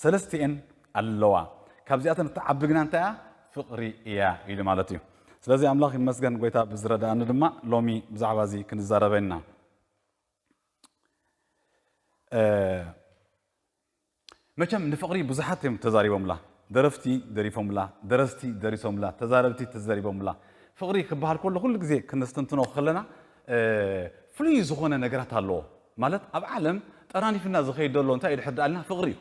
ሰለስቲኤን ኣለዋ። ካብዚኣተን እትዓቢ ግና እንታይ እያ? ፍቕሪ እያ ኢሉ ማለት እዩ። ስለዚ ኣምላኽ ይመስገን፣ ጎይታ ብዝረዳእኒ ድማ ሎሚ ብዛዕባ እዚ ክንዛረበና። መቸም ንፍቕሪ ብዙሓት እዮም ተዛሪቦምላ። ደረፍቲ ደሪፎምላ፣ ደረስቲ ደሪሶምላ፣ ተዛረብቲ ተዛሪቦምላ። ፍቕሪ ክበሃል ከሎ ኩሉ ግዜ ክንስትንትኖ ከለና ፍሉይ ዝኾነ ነገራት ኣለዎ። ማለት ኣብ ዓለም ጠራኒፍና ዝኸይድ ዘሎ እንታይ እዩ ድሕር ደኣልና? ፍቕሪ እዩ።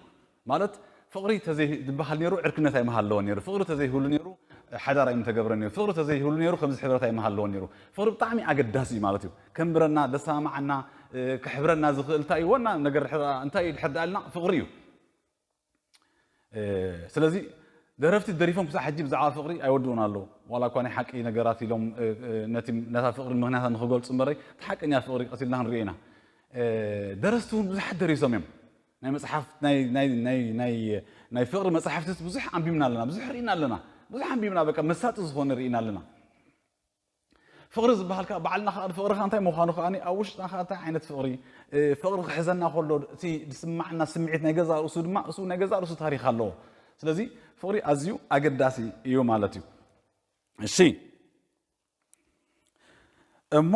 ማለት ፍቕሪ ተዘይ ዝበሃል ነይሩ ዕርክነት ኣይምሃለወን ነይሩ። ፍቕሪ ተዘይህሉ ነይሩ ሓዳር ኣይምተገብረን ነይሩ። ፍቕሪ ተዘይህሉ ነይሩ ከምዚ ሕብረት ኣይምሃለወን ነይሩ። ፍቕሪ ብጣዕሚ ኣገዳሲ እዩ ማለት እዩ። ከንብረና፣ ደሰማማዓና፣ ክሕብረና ዝኽእል እንታይ እዩ? ዋና ነገር እንታይ እዩ ድሕር ደኣልና? ፍቕሪ እዩ። ስለዚ ደረፍቲ ደሪፎም ክሳብ ሕጂ ብዛዕባ ፍቕሪ ኣይወድኡን ኣለዉ። ዋላ እኳ ናይ ሓቂ ነገራት ኢሎም ነታ ፍቕሪ ምኽንያታ ንክገልፁ እምበረይ፣ እቲ ሓቀኛ ፍቕሪ ቀሲልና ክንሪኦ ኢና። ደረስቲ እውን ብዙሓት ደሪሶም እዮም። ናይ መፅሓፍ ናይ ፍቕሪ መፅሓፍትስ ብዙሕ ኣንቢብና ኣለና፣ ብዙሕ ርኢና ኣለና። ብዙሕ ኣንቢብና፣ በቃ መሳጢ ዝኾነ ርኢና ኣለና። ፍቕሪ ዝበሃል ከዓ ባዕልና ከዓ ፍቕሪ ከዓ እንታይ ምዃኑ ከዓ ኣብ ውሽጥና ከዓ እንታይ ዓይነት ፍቕሪ ፍቕሪ ክሕዘና ከሎ እቲ ዝስማዕና ስምዒት ናይ ገዛ ርእሱ ድማ እሱ ናይ ገዛ ርእሱ ታሪክ ኣለዎ። ስለዚ ፍቕሪ ኣዝዩ ኣገዳሲ እዩ ማለት እዩ። እሺ፣ እሞ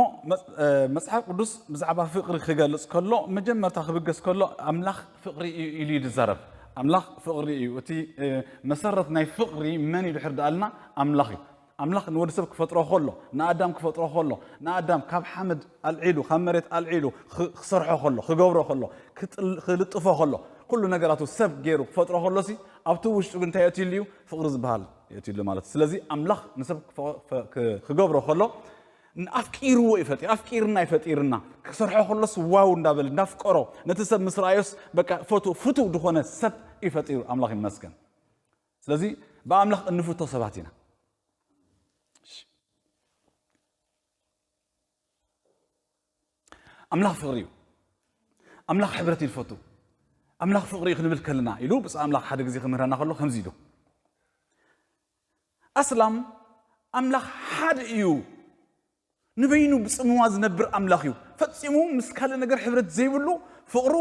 መጽሓፍ ቅዱስ ብዛዕባ ፍቕሪ ክገልጽ ከሎ መጀመርታ ክብገስ ከሎ ኣምላኽ ፍቕሪ እዩ ኢሉ እዩ ዝዛረብ። ኣምላኽ ፍቕሪ እዩ። እቲ መሰረት ናይ ፍቕሪ መን እዩ ድሕር ደኣልና? ኣምላኽ እዩ። ኣምላኽ ንወዲ ሰብ ክፈጥሮ ከሎ፣ ንኣዳም ክፈጥሮ ከሎ፣ ንኣዳም ካብ ሓመድ ኣልዒሉ፣ ካብ መሬት ኣልዒሉ ክሰርሖ ከሎ፣ ክገብሮ ከሎ፣ ክልጥፎ ከሎ፣ ኩሉ ነገራቱ ሰብ ገይሩ ክፈጥሮ ከሎሲ ኣብቲ ውሽጡ ግን እንታይ የእትዩሉ እዩ? ፍቕሪ ዝበሃል የእትዩሉ ማለት እዩ። ስለዚ ኣምላኽ ንሰብ ክገብሮ ከሎ ኣፍቂርዎ እዩ ፈጢሩ። ኣፍቂርና እዩ ፈጢርና። ክሰርሖ ከሎስ ዋው እንዳበለ እንዳፍቀሮ፣ ነቲ ሰብ ምስ ረኣዮስ በቃ ፈቱ ፍቱው ዝኾነ ሰብ እዩ ፈጢሩ። ኣምላኽ ይመስገን። ስለዚ ብኣምላኽ እንፍቶ ሰባት ኢና። ኣምላኽ ፍቕሪ እዩ። ኣምላኽ ሕብረት እዩ ዝፈቱ። ኣምላኽ ፍቕሪ እዩ ክንብል ከለና ኢሉ ብፁዕ ኣምላኽ ሓደ ግዜ ክምህረና ከሎ ከምዚ ኢሉ፣ ኣስላም ኣምላኽ ሓደ እዩ። ንበይኑ ብጽምዋ ዝነብር ኣምላኽ እዩ። ፈጺሙ ምስ ካልእ ነገር ሕብረት ዘይብሉ ፍቕሩ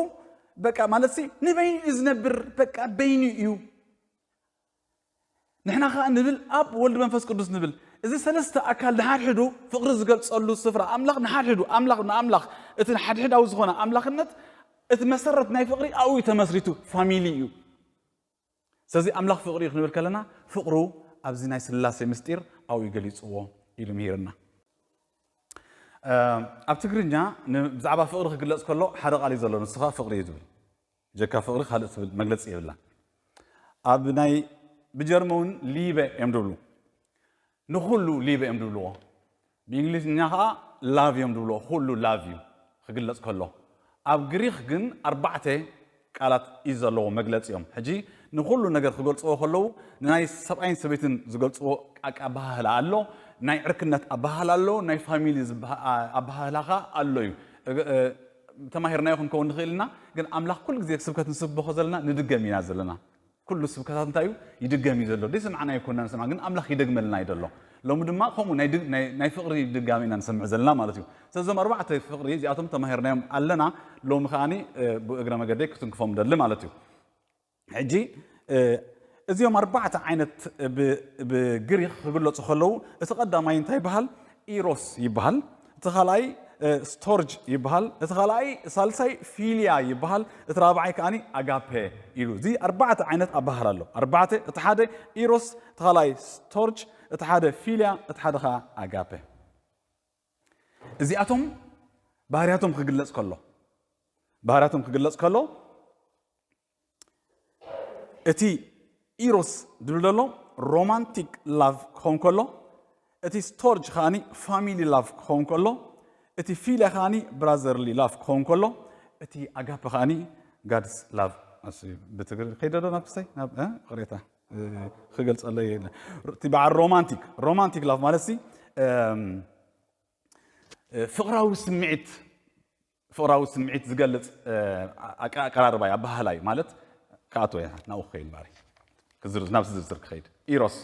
በቃ ማለት ሲ ንበይኑ እዩ ዝነብር፣ በቃ በይኑ እዩ። ንሕና ከኣ ንብል ኣብ ወልድ መንፈስ ቅዱስ ንብል። እዚ ሰለስተ ኣካል ንሓድሕዱ ፍቕሪ ዝገልጸሉ ስፍራ ኣምላኽ ንሓድሕዱ ኣምላኽ ንኣምላኽ እቲ ንሓድሕዳዊ ዝኾነ ኣምላኽነት እቲ መሰረት ናይ ፍቕሪ ኣብኡ እዩ ተመስሪቱ፣ ፋሚሊ እዩ። ስለዚ ኣምላኽ ፍቕሪ እዩ ክንብል ከለና ፍቕሩ ኣብዚ ናይ ስላሴ ምስጢር ኣብኡ ገሊጽዎ ኢሉ ምሂርና። ኣብ ትግርኛ ብዛዕባ ፍቕሪ ክግለጽ ከሎ ሓደ ቃል እዩ ዘሎ፣ ንሱ ኸኣ ፍቕሪ እዩ ዝብል። ጀካ ፍቕሪ ካልእ ትብል መግለጺ የብላን። ኣብ ናይ ብጀርመን እውን ሊበ እዮም ዝብሉ። ንኹሉ ሊበ እዮም ዝብልዎ። ብእንግሊዝኛ ኸዓ ላቭ እዮም ዝብልዎ። ኩሉ ላቭ እዩ ክግለጽ ከሎ። ኣብ ግሪኽ ግን ኣርባዕተ ቃላት እዩ ዘለዎ መግለጺኦም። ሕጂ ንኹሉ ነገር ክገልጽዎ ከለዉ ንናይ ሰብኣይን ሰበይትን ዝገልጽዎ ኣበሃህላ ኣሎ፣ ናይ ዕርክነት ኣበሃህላ ኣሎ፣ ናይ ፋሚሊ ኣበሃህላ ኸዓ ኣሎ እዩ። ተማሂርናዮ ክንከውን ንኽእል ኢና፣ ግን ኣምላኽ ኩሉ ግዜ ስብከት ንስብኾ ዘለና ንድገም ኢና ዘለና። ኩሉ ስብከታት እንታይ እዩ? ይድገም እዩ ዘሎ። ደይ ሰማዕና ይኮና ንሰምዓ፣ ግን ኣምላኽ ይደግመልና እዩ ዘሎ። ሎሚ ድማ ከምኡ ናይ ፍቕሪ ድጋሚ ኢና ንሰምዕ ዘለና ማለት እዩ። ስለዞም ኣርባዕተ ፍቕሪ እዚኣቶም ተማሂርናዮም ኣለና። ሎሚ ከዓኒ ብእግረ መገደይ ክትንክፎም ደሊ ማለት እዩ። ሕጂ እዚኦም ኣርባዕተ ዓይነት ብግሪኽ ክግለጹ ከለዉ እቲ ቀዳማይ እንታይ ይበሃል? ኢሮስ ይበሃል። እቲ ካልኣይ ስቶርጅ ይበሃል። እቲ ካልኣይ ሳልሳይ ፊልያ ይበሃል። እቲ ራብዓይ ከዓኒ ኣጋፔ ኢሉ። እዚ ኣርባዕተ ዓይነት ኣበሃል ኣሎ። ኣርባዕተ፣ እቲ ሓደ ኢሮስ፣ እቲ ካልኣይ ስቶርጅ፣ እቲ ሓደ ፊልያ፣ እቲ ሓደ ከዓ ኣጋፔ። እዚኣቶም ባህርያቶም ክግለጽ ከሎ ባህርያቶም ክግለጽ ከሎ እቲ ኢሮስ ድብል ዘሎ ሮማንቲክ ላቭ ክኸውን ከሎ፣ እቲ ስቶርጅ ከዓኒ ፋሚሊ ላቭ ክኸውን ከሎ፣ እቲ ፊልያ ከዓኒ ብራዘርሊ ላቭ ክኸውን ከሎ፣ እቲ ኣጋፕ ከዓኒ ጋድስ ላቭ። ብትግሪ ከይደ ዶ ናብ ክሰይ ናብ ቅሬታ ክገልፀለይ። እቲ በዓል ሮማንቲክ ሮማንቲክ ላቭ ማለት ሲ ፍቕራዊ ስምዒት ፍቕራዊ ስምዒት ዝገልጽ ኣቀራርባ እዩ፣ ኣበሃህላ እዩ። ማለት ክኣትዎ እየ ናብኡ ክኸይድ እምበኣር፣ ናብቲ ዝርዝር ክኸይድ። ኢሮስ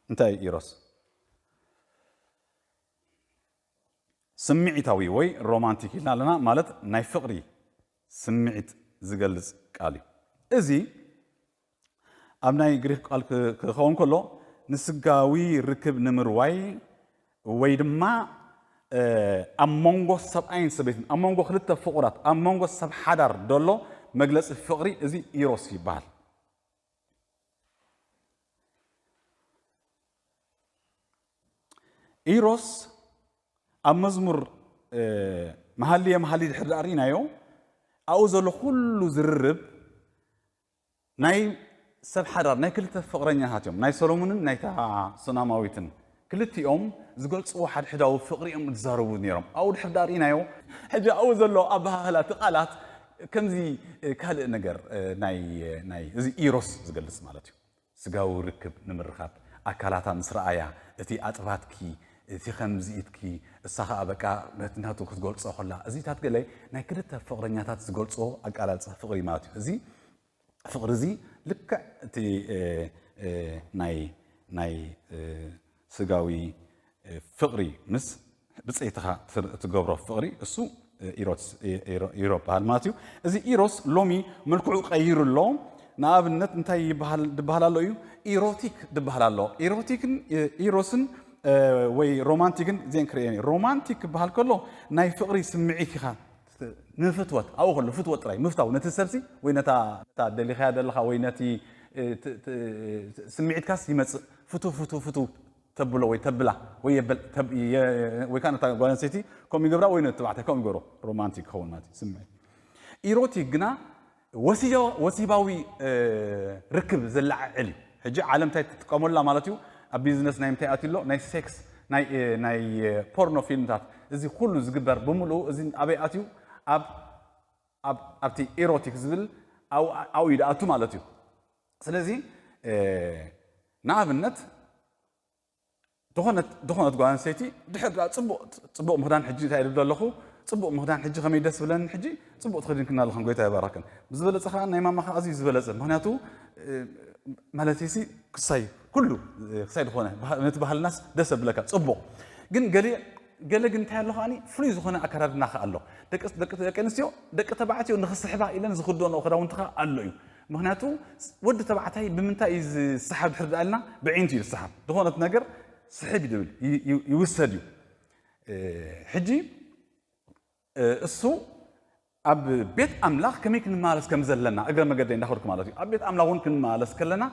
እንታይ እዩ? ኢሮስ ስምዒታዊ ወይ ሮማንቲክ ኢልና ኣለና፣ ማለት ናይ ፍቕሪ ስምዒት ዝገልጽ ቃል እዩ። እዚ ኣብ ናይ ግሪክ ቃል ክ- ክኸውን ከሎ ንስጋዊ ርክብ ንምርዋይ ወይ ድማ ኣብ መንጎ ሰብኣይን ሰበይትን ኣብ መንጎ ክልተ ፍቑራት ኣብ መንጎ ሰብ ሓዳር ደሎ መግለፂ ፍቕሪ እዚ ኢሮስ ይበሃል። ኢሮስ ኣብ መዝሙር መሃልየ መሃሊ ድሕር ዳኣ ርኢናዮ ኣብኡ ዘሎ ኩሉ ዝርርብ ናይ ሰብ ሓዳር ናይ ክልተ ፍቕረኛታት እዮም። ናይ ሰሎሙንን ናይታ ሱናማዊትን ክልቲኦም ዝገልፅዎ ሓድሕዳዊ ፍቕሪ እዮም ዝዛረቡ ነይሮም። ኣብኡ ድሕር ዳኣ ርኢናዮ። ሕጂ ኣብኡ ዘሎ ኣበሃህላ እቲ ቃላት ከምዚ ካልእ ነገር ናይ ናይ እዚ ኢሮስ ዝገልፅ ማለት እዩ። ስጋዊ ርክብ ንምርኻብ ኣካላታ ምስ ረኣያ እቲ ኣጥባትኪ እቲ ከምዚ ኢትኪ እሳ ከዓ በቃ በቲ ናቱ ክትገልፆ ከላ እዚታት ገለ ናይ ክልተ ፍቕረኛታት ዝገልፅዎ ኣቃላልፃ ፍቕሪ ማለት እዩ። እዚ ፍቕሪ እዚ ልክዕ እቲ ናይ ናይ ስጋዊ ፍቕሪ ምስ ብፅኢትኻ ትገብሮ ፍቕሪ እሱ ኢሮስ ኢሮ በሃል ማለት እዩ። እዚ ኢሮስ ሎሚ መልክዑ ቀይሩ ኣሎ። ንኣብነት እንታይ ይበሃል ድበሃል ኣሎ እዩ? ኢሮቲክ ድበሃል ኣሎ። ኢሮቲክን ኢሮስን ወይ ሮማንቲክን እዚአን ክርእየን እየ። ሮማንቲክ ክበሃል ከሎ ናይ ፍቕሪ ስምዒት ኢኻ ንፍትወት ኣብኡ ከሎ ፍትወት ጥራይ ምፍታው ነቲ ሰብሲ ወይ ነታ ነታ ደሊኻያ ደለኻ ወይ ነቲ ስምዒትካስ ይመፅእ ፍቱ ፍቱ ፍቱ ተብሎ ወይ ተብላ ወይ የበል ወይ ከዓ ነታ ጓል ኣንስተይቲ ከምኡ ይገብራ ወይ ነቲ ተባዕታይ ከምኡ ይገብሮ። ሮማንቲክ ክኸውን ማለት እዩ ስምዒት። ኢሮቲክ ግና ወሲባዊ ርክብ ዘለዓዕል እዩ። ሕጂ ዓለም እንታይ ትጥቀመላ ማለት እዩ? ኣብ ቢዝነስ ናይ ምንታይ ኣትዩ ኣሎ? ናይ ሴክስ ናይ ፖርኖ ፊልምታት እዚ ኩሉ ዝግበር ብምልኡ እዚ ኣበይ ኣትዩ? ኣብቲ ኢሮቲክ ዝብል ኣብኡ እዩ ድኣቱ ማለት እዩ። ስለዚ ንኣብነት ዝኾነት ጓል ኣንስተይቲ ድሕር ዳ ፅቡቕ ምኽዳን ሕጂ እንታይ ኢሉ ኣለኹ? ፅቡቕ ምኽዳን ሕጂ ከመይ ደስ ብለኒ ሕጂ ፅቡቕ ትኽድን ክና ኣለኹን ጎይታ ይባረክን ብዝበለፀ ከዓ ናይ ማማ ከዓ ኣዝዩ ዝበለፀ ምክንያቱ ማለት ሲ ክሳይ ኩሉ ክሳይ ዝኾነ ነቲ ባህልናስ ደስ ብለካ ፅቡቕ ግን ገለ ገለ ግን እንታይ ኣሎ ከዓኒ ፍሉይ ዝኾነ ኣከዳድና ከ ኣሎ። ደቂ ደቂ ደቂ ኣንስትዮ ደቂ ተባዕትዮ ንኽስሕባ ኢለን ዝኽደንኦ ክዳውንቲ ከ ኣሎ እዩ። ምኽንያቱ ወዲ ተባዕታይ ብምንታይ እዩ ዝሰሓብ ድሕር ዳኣልና ብዒንቱ እዩ ዝሰሓብ። ዝኾነት ነገር ስሕብ ይድብል ይውሰድ እዩ። ሕጂ እሱ ኣብ ቤት ኣምላኽ ከመይ ክንመላለስ ከም ዘለና እግረ መገደይ እንዳኸድኩ ማለት እዩ። ኣብ ቤት ኣምላኽ እውን ክንመላለስ ከለና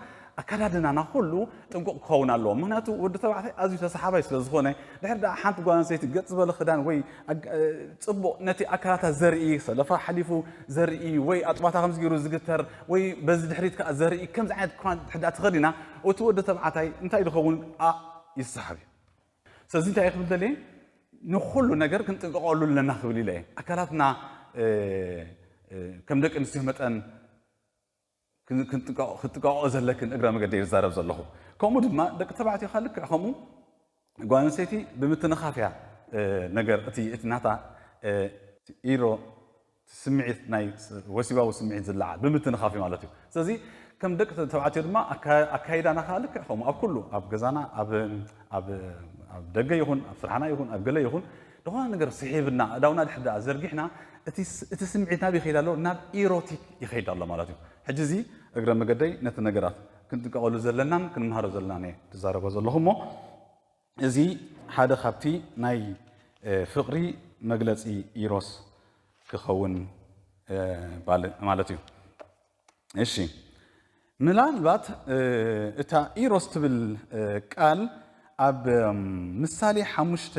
ኣከዳድናና ኩሉ ጥንቁቕ ክኸውን ኣለዎ። ምክንያቱ ወዲ ተባዕታይ ኣዝዩ ተሰሓባይ ስለ ዝኾነ ድሕር ደኣ ሓንቲ ጓል ኣንስተይቲ ገጽ ዝበለ ክዳን ወይ ጽቡቕ ነቲ ኣካላታ ዘርኢ ሰለፋ ሓሊፉ ዘርኢ ወይ ኣጥባታ ከምዚ ገይሩ ዝግተር ወይ በዚ ድሕሪት ከኣ ዘርኢ ከምዚ ዓይነት ክዳን ድሕር ደኣ ተኸዲና እቲ ወዲ ተባዕታይ እንታይ ዝኸውን ኣ ይሰሓብ እዩ። ስለዚ እንታይ ክብል ደልየ ንኩሉ ነገር ክንጥንቀቐሉ ኣለና ክብል ኢለ እየ። ኣካላትና ከም ደቂ ኣንስትዮ መጠን ክትጥንቀቆ ዘለክን እግረ መገደይ ዝዛረብ ዘለኹ። ከምኡ ድማ ደቂ ተባዕትዮ ከዓ ልክዕ ከምኡ ጓል ኣንስተይቲ ብምትንኻፍ እያ ነገር እቲ እቲ ናታ ኢሮ ስምዒት ናይ ወሲባዊ ስምዒት ዝለዓል ብምትንኻፍ እዩ ማለት እዩ። ስለዚ ከም ደቂ ተባዕትዮ ድማ ኣካይዳና ከዓ ልክዕ ከምኡ ኣብ ኩሉ ኣብ ገዛና ኣብ ደገ ይኹን ኣብ ስራሕና ይኹን ኣብ ገለ ይኹን ዝኾነ ነገር ስሒብና ኣእዳውና ድሕር ደኣ ዘርጊሕና እቲ ስምዒት ናብ ይኸይድ ኣሎ ናብ ኢሮቲክ ይኸይድ ኣሎ ማለት እዩ። ሕጂ እዚ እግረ መገደይ ነቲ ነገራት ክንጥንቀቐሉ ዘለናን ክንምሃሮ ዘለናን እየ ዝዛረቦ ዘለኹ እሞ እዚ ሓደ ካብቲ ናይ ፍቕሪ መግለፂ ኢሮስ ክኸውን ማለት እዩ። እሺ ምናልባት እታ ኢሮስ ትብል ቃል ኣብ ምሳሌ ሓሙሽተ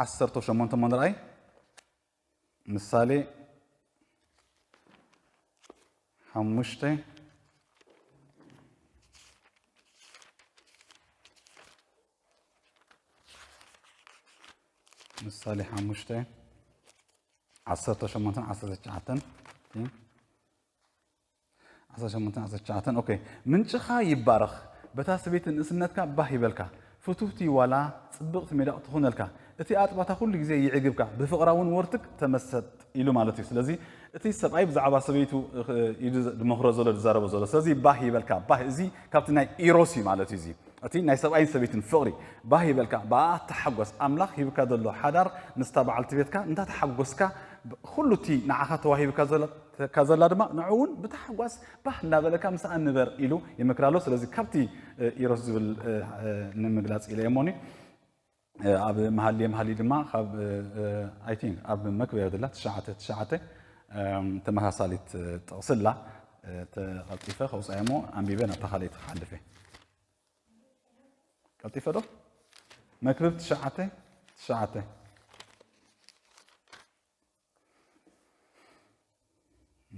ዓሰርተ ሸሞንተ እሞ ንርኣይ ምሳሌ ሓሙሽተ ምሳሌ ሓሙሽተ ዓሰርተ ሸሞንተን ዓሰርተ ትሽዓተን ዓሰርተ ሸሞንተ ዓሰርተ ትሽዓተ ኦኬ ምንጭኻ ይባረኽ በታ ሰበይቲ ንእስነትካ ባህ ይበልካ ፍትውቲ ዋላ ጽብቕቲ ሜዳ ትኹነልካ እቲ ኣጥባታ ኩሉ ግዜ ይዕግብካ ብፍቕራ እውን ወርትግ ተመሰጥ ኢሉ ማለት እዩ ስለዚ እቲ ሰብኣይ ብዛዕባ ሰበይቱ እዩ ድመኽሮ ዘሎ ድዛረቦ ዘሎ ስለዚ ባህ ይበልካ ባህ እዚ ካብቲ ናይ ኢሮስ እዩ ማለት እዩ እዚ እቲ ናይ ሰብኣይን ሰበይትን ፍቕሪ ባህ ይበልካ ብኣ ተሓጎስ ኣምላኽ ሂብካ ዘሎ ሓዳር ምስታ በዓልቲ ቤትካ እንዳ ተሓጎስካ ኩሉ እቲ ንዓኻ ተዋሂብካ ዘሎ እታ ዘላ ድማ ንዑ እውን ብታሕጓስ ባህ እናበለካ ምስኣ ንበር ኢሉ ይመክር ኣሎ። ስለዚ ካብቲ ኢሮስ ዝብል ንምግላፅ ኢለ እሞኒ ኣብ መሃልየ መሃሊ ድማ ካብ I think ኣብ መክብብ ድላ ትሽዓተ ትሽዓተ ተመሳሳሊት ጥቕሲ ኣላ። ተቐልጢፈ ከውፅኣ እሞ ኣንቢበ ናብታ ካልኣይቲ ክሓልፍ እየ። ቀልጢፈ ዶ? መክብብ ትሽዓተ ትሽዓተ።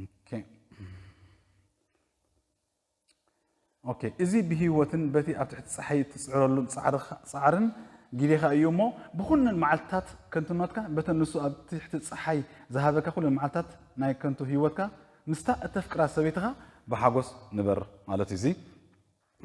ኦኬ። ኦኬ፣ እዚ ብህይወትን በቲ ኣብ ትሕቲ ጸሓይ እትጽዕረሉን ጻዕርኻ- ጻዕርን ግዴኻ እዩ እሞ፣ ብኹነን መዓልትታት ከንቱነትካ፣ በተን ንሱ ኣብ ትሕቲ ጸሓይ ዝሃበካ ኩለን መዓልትታት ናይ ከንቱ ህይወትካ፣ ምስታ እተፍቅራ ሰበይትኻ ብሓጎስ ንበር ማለት እዩ። እዚ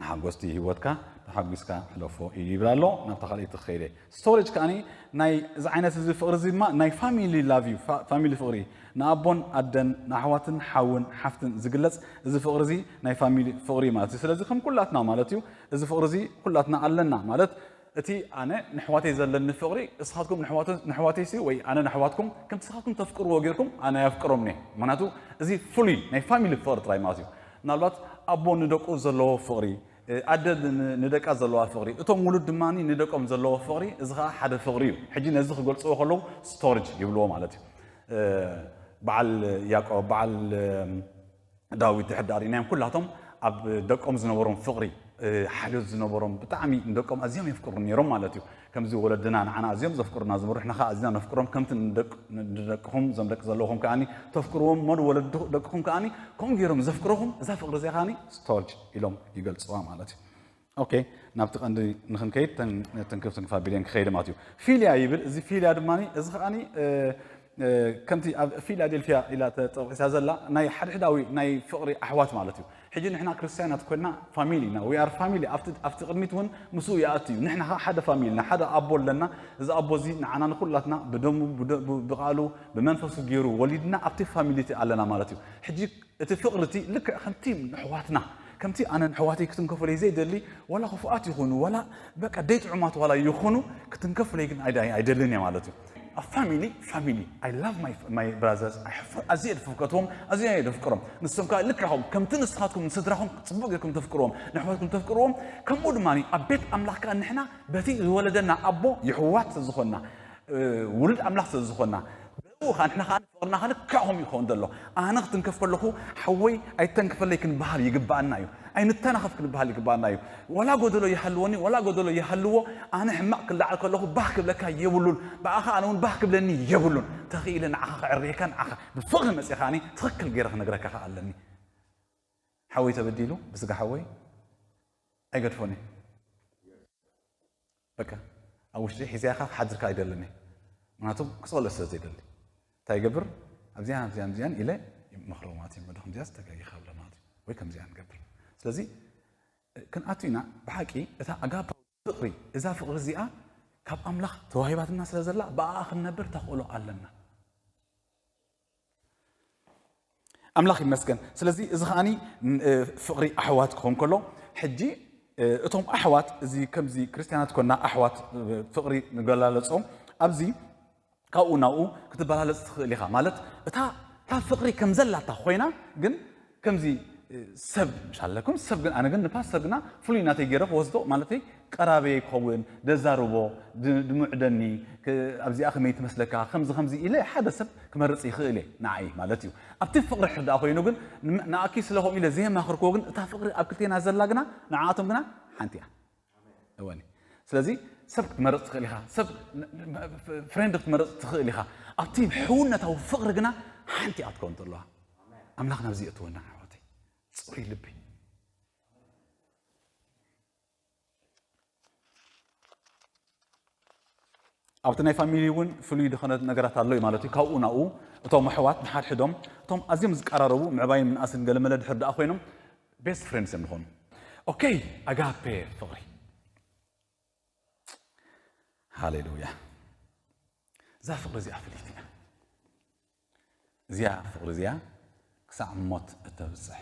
ሓጎስቲ ህይወትካ ተሓጒስካ ሕለፎ እዩ ይብል ኣሎ። ናብታ ካልኣይቲ ክኸይደ ስቶሬጅ ከኣኒ ናይ እዚ ዓይነት እዚ ፍቕሪ እዚ ድማ ናይ ፋሚሊ ላቭ እዩ። ፋ- ፋሚሊ ፍቕሪ ንኣቦን ኣደን ንኣሕዋትን ሓውን ሓፍትን ዝግለጽ እዚ ፍቕሪ እዚ ናይ ፋሚሊ ፍቕሪ እዩ ማለት እዩ። ስለዚ ከም ኩላትና ማለት እዩ እዚ ፍቕሪ እዚ ኩላትና ኣለና ማለት እቲ ኣነ ንሕዋተይ ዘለኒ ፍቕሪ እስኻትኩም ንሕዋተ- ንሕዋተይሲ ወይ ኣነ ንሕዋትኩም ከምቲ እስኻትኩም ተፍቅርዎ ጌርኩም ኣነ የፍቅሮም እየ። ምክንያቱ እዚ ፍሉይ ናይ ፋሚሊ ፍቕሪ ጥራይ ማለት እዩ። ምናልባት ኣቦ ንደቁ ዘለዎ ፍቕሪ ኣደ ንደቃ ዘለዋ ፍቕሪ እቶም ውሉድ ድማ ንደቆም ዘለዎ ፍቕሪ እዚ ከዓ ሓደ ፍቕሪ እዩ። ሕጂ ነዚ ክገልፅዎ ከለዉ ስቶርጅ ይብልዎ ማለት እዩ። በዓል ያዕቆብ በዓል ዳዊት ድሕር ዳር ኢናዮም ኩላቶም ኣብ ደቆም ዝነበሮም ፍቕሪ ሓልዮት ዝነበሮም ብጣዕሚ ንደቆም ኣዝዮም የፍቅሩ ነይሮም ማለት እዩ። ከምዚ ወለድና ንዓና ኣዝዮም ዘፍቅሩና ዝነበሩ ንሕና ከዓ ኣዝና ነፍቅሮም ከምቲ ንደቅ- ንደቅኹም እዞም ደቂ ዘለኹም ከዓኒ ተፍቅርዎም እሞ ንወለድ ደቅኹም ከዓኒ ከምኡ ገይሮም ዘፍቅረኹም እዛ ፍቕሪ እዚኣ ከዓኒ ስቶርጅ ኢሎም ይገልፅዋ ማለት እዩ። ኦኬ ናብቲ ቀንዲ ንክንከይድ ተንክፍ ተንክፋ ቢልዮን ክኸይድ ማለት እዩ። ፊልያ ይብል እዚ ፊልያ ድማ እዚ ከዓኒ ከምቲ ኣብ ፊላዴልፊያ ኢላ ተጠቂሳ ዘላ ናይ ሓድሕዳዊ ናይ ፍቕሪ ኣሕዋት ማለት እዩ። ሕጂ ንሕና ክርስትያናት ኮይና ፋሚሊ ኢና we are family ኣብቲ ቅድሚት እውን ምስኡ ይኣቱ እዩ። ንሕና ሓደ ፋሚሊ ኢና ሓደ ኣቦ ኣለና። እዚ ኣቦ እዚ ንዓና ንኩላትና ብደሙ ብቃሉ ብመንፈሱ ገይሩ ወሊድና ኣብቲ ፋሚሊ ኣለና ማለት እዩ። ሕጂ እቲ ፍቕሪ እቲ ልክዕ ከምቲ ንሕዋትና ከምቲ ኣነ ንሕዋተይ ክትንከፉለይ ዘይደሊ ዋላ ክፉኣት ይኹኑ ዋላ በቃ ደይ ጥዑማት ዋላ ይኹኑ ክትንከፉለይ ግን ኣይደልን እየ ማለት እዩ። ኣብ ፋሚሊ ፋሚሊ I love my brothers ኣዝየ ድፍከትዎም ኣዝየ የደፍቅሮም። ንሶም ከዓ ልክዕኹም ከምቲ ንስኻትኩም ንስድራኹም ፅቡቅ ጌርኩም ተፍቅርዎም ንሕዋትኩም ተፍቅርዎም ከምኡ ድማ ኣብ ቤት ኣምላኽ ከዓ ንሕና በቲ ዝወለደና ኣቦ ይሕዋት ዝኾና ውሉድ ኣምላኽ ስለ ዝኾና ብኡ ከዓ ንሕና ከዓ ፍቕርና ከልክዕኹም ይኸውን ዘሎ። ኣነ ክትንከፍ ከለኹ ሓወይ ኣይተንክፈለይ ክንበሃል ይግባኣና እዩ። ኣይንተናኸፍ ክንበሃል ይግባኣና እዩ። ወላ ጎደሎ ይሃልወኒ ወላ ጎደሎ ይሃልዎ ኣነ ሕማቕ ክለዓል ከለኹ ባህ ክብለካ የብሉን። ብኣኻ ኣነ እውን ባህ ክብለኒ የብሉን። ተኽኢለ ንዓኻ ክዕርየካ ንዓኻ ብፍቕሪ መፅኻኒ ትኽክል ገይረ ክነግረካ ከዓ ኣለኒ። ሓወይ ተበዲሉ ብስጋ ሓወይ ኣይገድፎን እዩ። በቃ ኣብ ውሽጢ ሒዝያኻ ክሓድርካ ኣይደልን እየ። ምክንያቱ ክፀልኦ ስለ ዘይደሊ እንታይ ይገብር ኣብዚኣን ኣብዚኣን ኣብዚኣን ኢለ መኽሮ ማለት እዩ። መዶ ከምዚኣ ዝተጋጊኻ ብለ ማለት እዩ ወይ ከምዚኣ ንገብር። ስለዚ ክንኣቱ ኢና ብሓቂ እታ ኣጋፓ ፍቕሪ እዛ ፍቕሪ እዚኣ ካብ ኣምላኽ ተዋሂባትና ስለ ዘላ ብኣኣ ክንነብር ተኽእሎ ኣለና። ኣምላኽ ይመስገን። ስለዚ እዚ ከዓኒ ፍቕሪ ኣሕዋት ክኸውን ከሎ ሕጂ እቶም ኣሕዋት እዚ ከምዚ ክርስትያናት ኮና ኣሕዋት ፍቕሪ ንገላለጾም ኣብዚ ካብኡ ናብኡ ክትበላለጽ ትኽእል ኢኻ ማለት እታ እታ ፍቕሪ ከም ዘላታ ኮይና ግን ከምዚ ሰብ ምሻለኩም ሰብ ግን ኣነ ግን ንፓስተር ግና ፍሉይ ናተይ ገይረ ክወስዶ ማለተይ ቀራበየ ክኸውን ደዛርቦ ድምዕደኒ ኣብዚኣ ከመይ ትመስለካ ከምዚ ከምዚ ኢለ ሓደ ሰብ ክመርፅ ይኽእል እየ ንዓይ ማለት እዩ። ኣብቲ ፍቕሪ ሕር ደኣ ኮይኑ ግን ንኣኪ ስለ ከምኡ ኢለ ዘየማኽርክዎ ግን እታ ፍቕሪ ኣብ ክልቴና ዘላ ግና ንዓኣቶም ግና ሓንቲ እያ። እወኒ ስለዚ ሰብ ክትመርፅ ትኽእል ኢኻ ሰብ ፍሬንድ ክትመርፅ ትኽእል ኢኻ። ኣብቲ ሕውነታዊ ፍቕሪ ግና ሓንቲ እያ ክትከውን ዘለዋ። ኣምላኽ ናብዚ የእትወና ኣሕዋተይ። ፅሩይ ልቢ ኣብቲ ናይ ፋሚሊ እውን ፍሉይ ዝኾነ ነገራት ኣሎ እዩ ማለት እዩ። ካብኡ ናብኡ እቶም ኣሕዋት ንሓድሕዶም እቶም ኣዝዮም ዝቀራረቡ ምዕባይን ምንኣስን ገለመለ ድሕር ደኣ ኮይኖም ቤስት ፍሬንድስ እዮም ዝኾኑ። ኦኬ ኣጋፔ ፍቕሪ ሃሌሉያ። እዛ ፍቕሪ እዚኣ ፍልይቲ እያ። እዚኣ ፍቕሪ እዚኣ ክሳዕ ሞት እተብፅሕ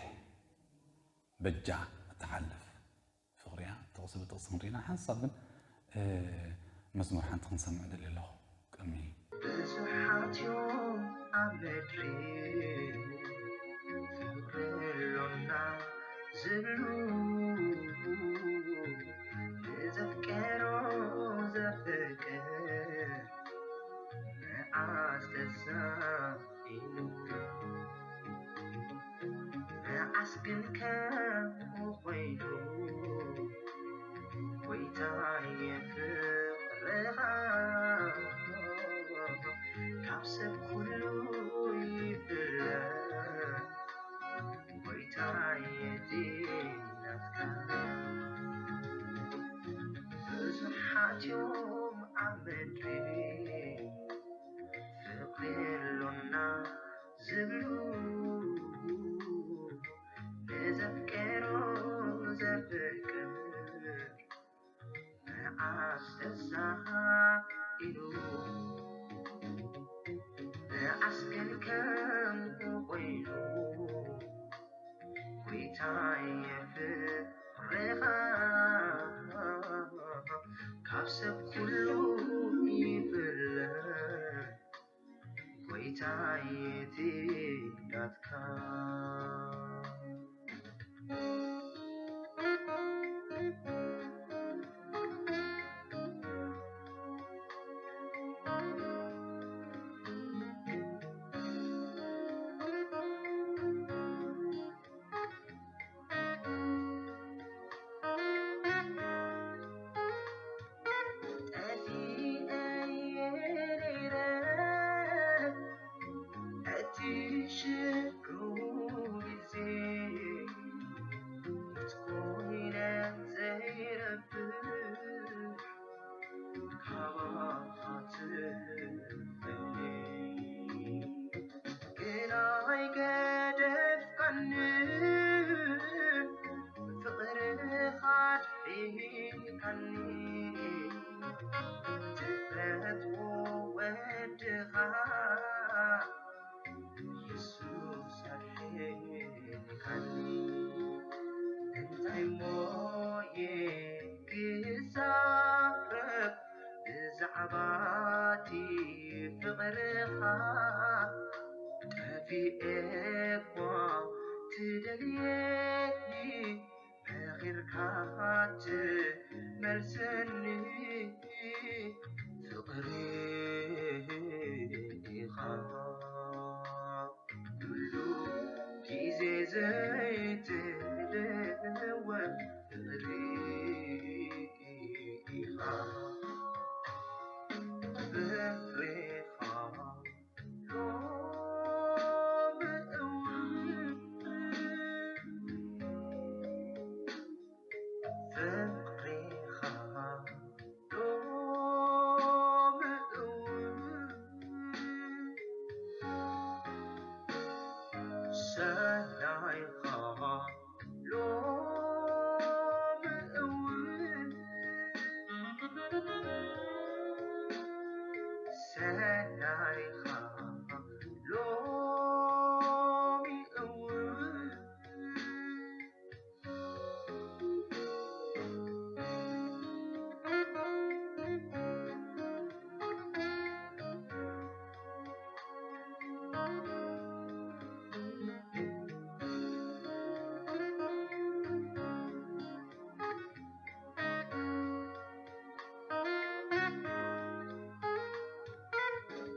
በጃ እትሓልፍ ፍቕሪ እያ። ጥቕሲ ብጥቕሲ ክንሪና ሓንሳብ ግን መዝሙር ሓንቲ ክንሰምዕ ደሊ ኣለኹ ቅድሚ ብዙሓት እዮም ኣብ ምድሪ ኣሎና ዝብሉ፣ ንዘፍቀሮ ዘፍቅር መዓስ ተሳኢኑ፣ መዓስ ግን ከምኡ ኮይኑ፣ ጎይታየ ፍቕርኻ ካብ ሰብ ኩሉ ይፍለ። ጎይታየ እቲ ናትካ ብዙሓት እዮም ኣብ ምድሪ ፍቕሪ ኣሎና ዝብሉ፣ ንዘፍቀሮ ዘፍቅር መዓስ ተሳኢኑ፣ መዓስ ግን ከምኡ ኮይኑ፣ ጎይታየ ፍቕርኻ ካብ ሰብ ኩሉ ይፍለ። ጎይታየ እቲ ናትካ ጠፊኤ ነይረ፣ እቲ ሽዑ ግዜ ሞት ኮይነ ዘይረብሕ ካባኻ ትፈልየ። ግን ኣይገደፍካንን፣ ፍቕርኻ ኣድሒንካኒ። ትፈትዎ ወድኻ የሱስ ኣድሒንካኒ። እንታይ እሞ እየ ክዛረብ ብዛዕባ እቲ ፍቕርኻ? ጠፊኤ እኳ ትደልየኒ፣ መኺርካ ትመልሰኒ። ፍቕሪ ኢኻ ኩሉ ግዜ ዘይትለወጥ ፍቕሪ ኢኻ። ፍቕሪኻ ሎሚ እውን ፍቕሪኻ ሎሚ እውን ሰናይኻ ሎሚ እውን ሰናይኻ ሎሚ እውን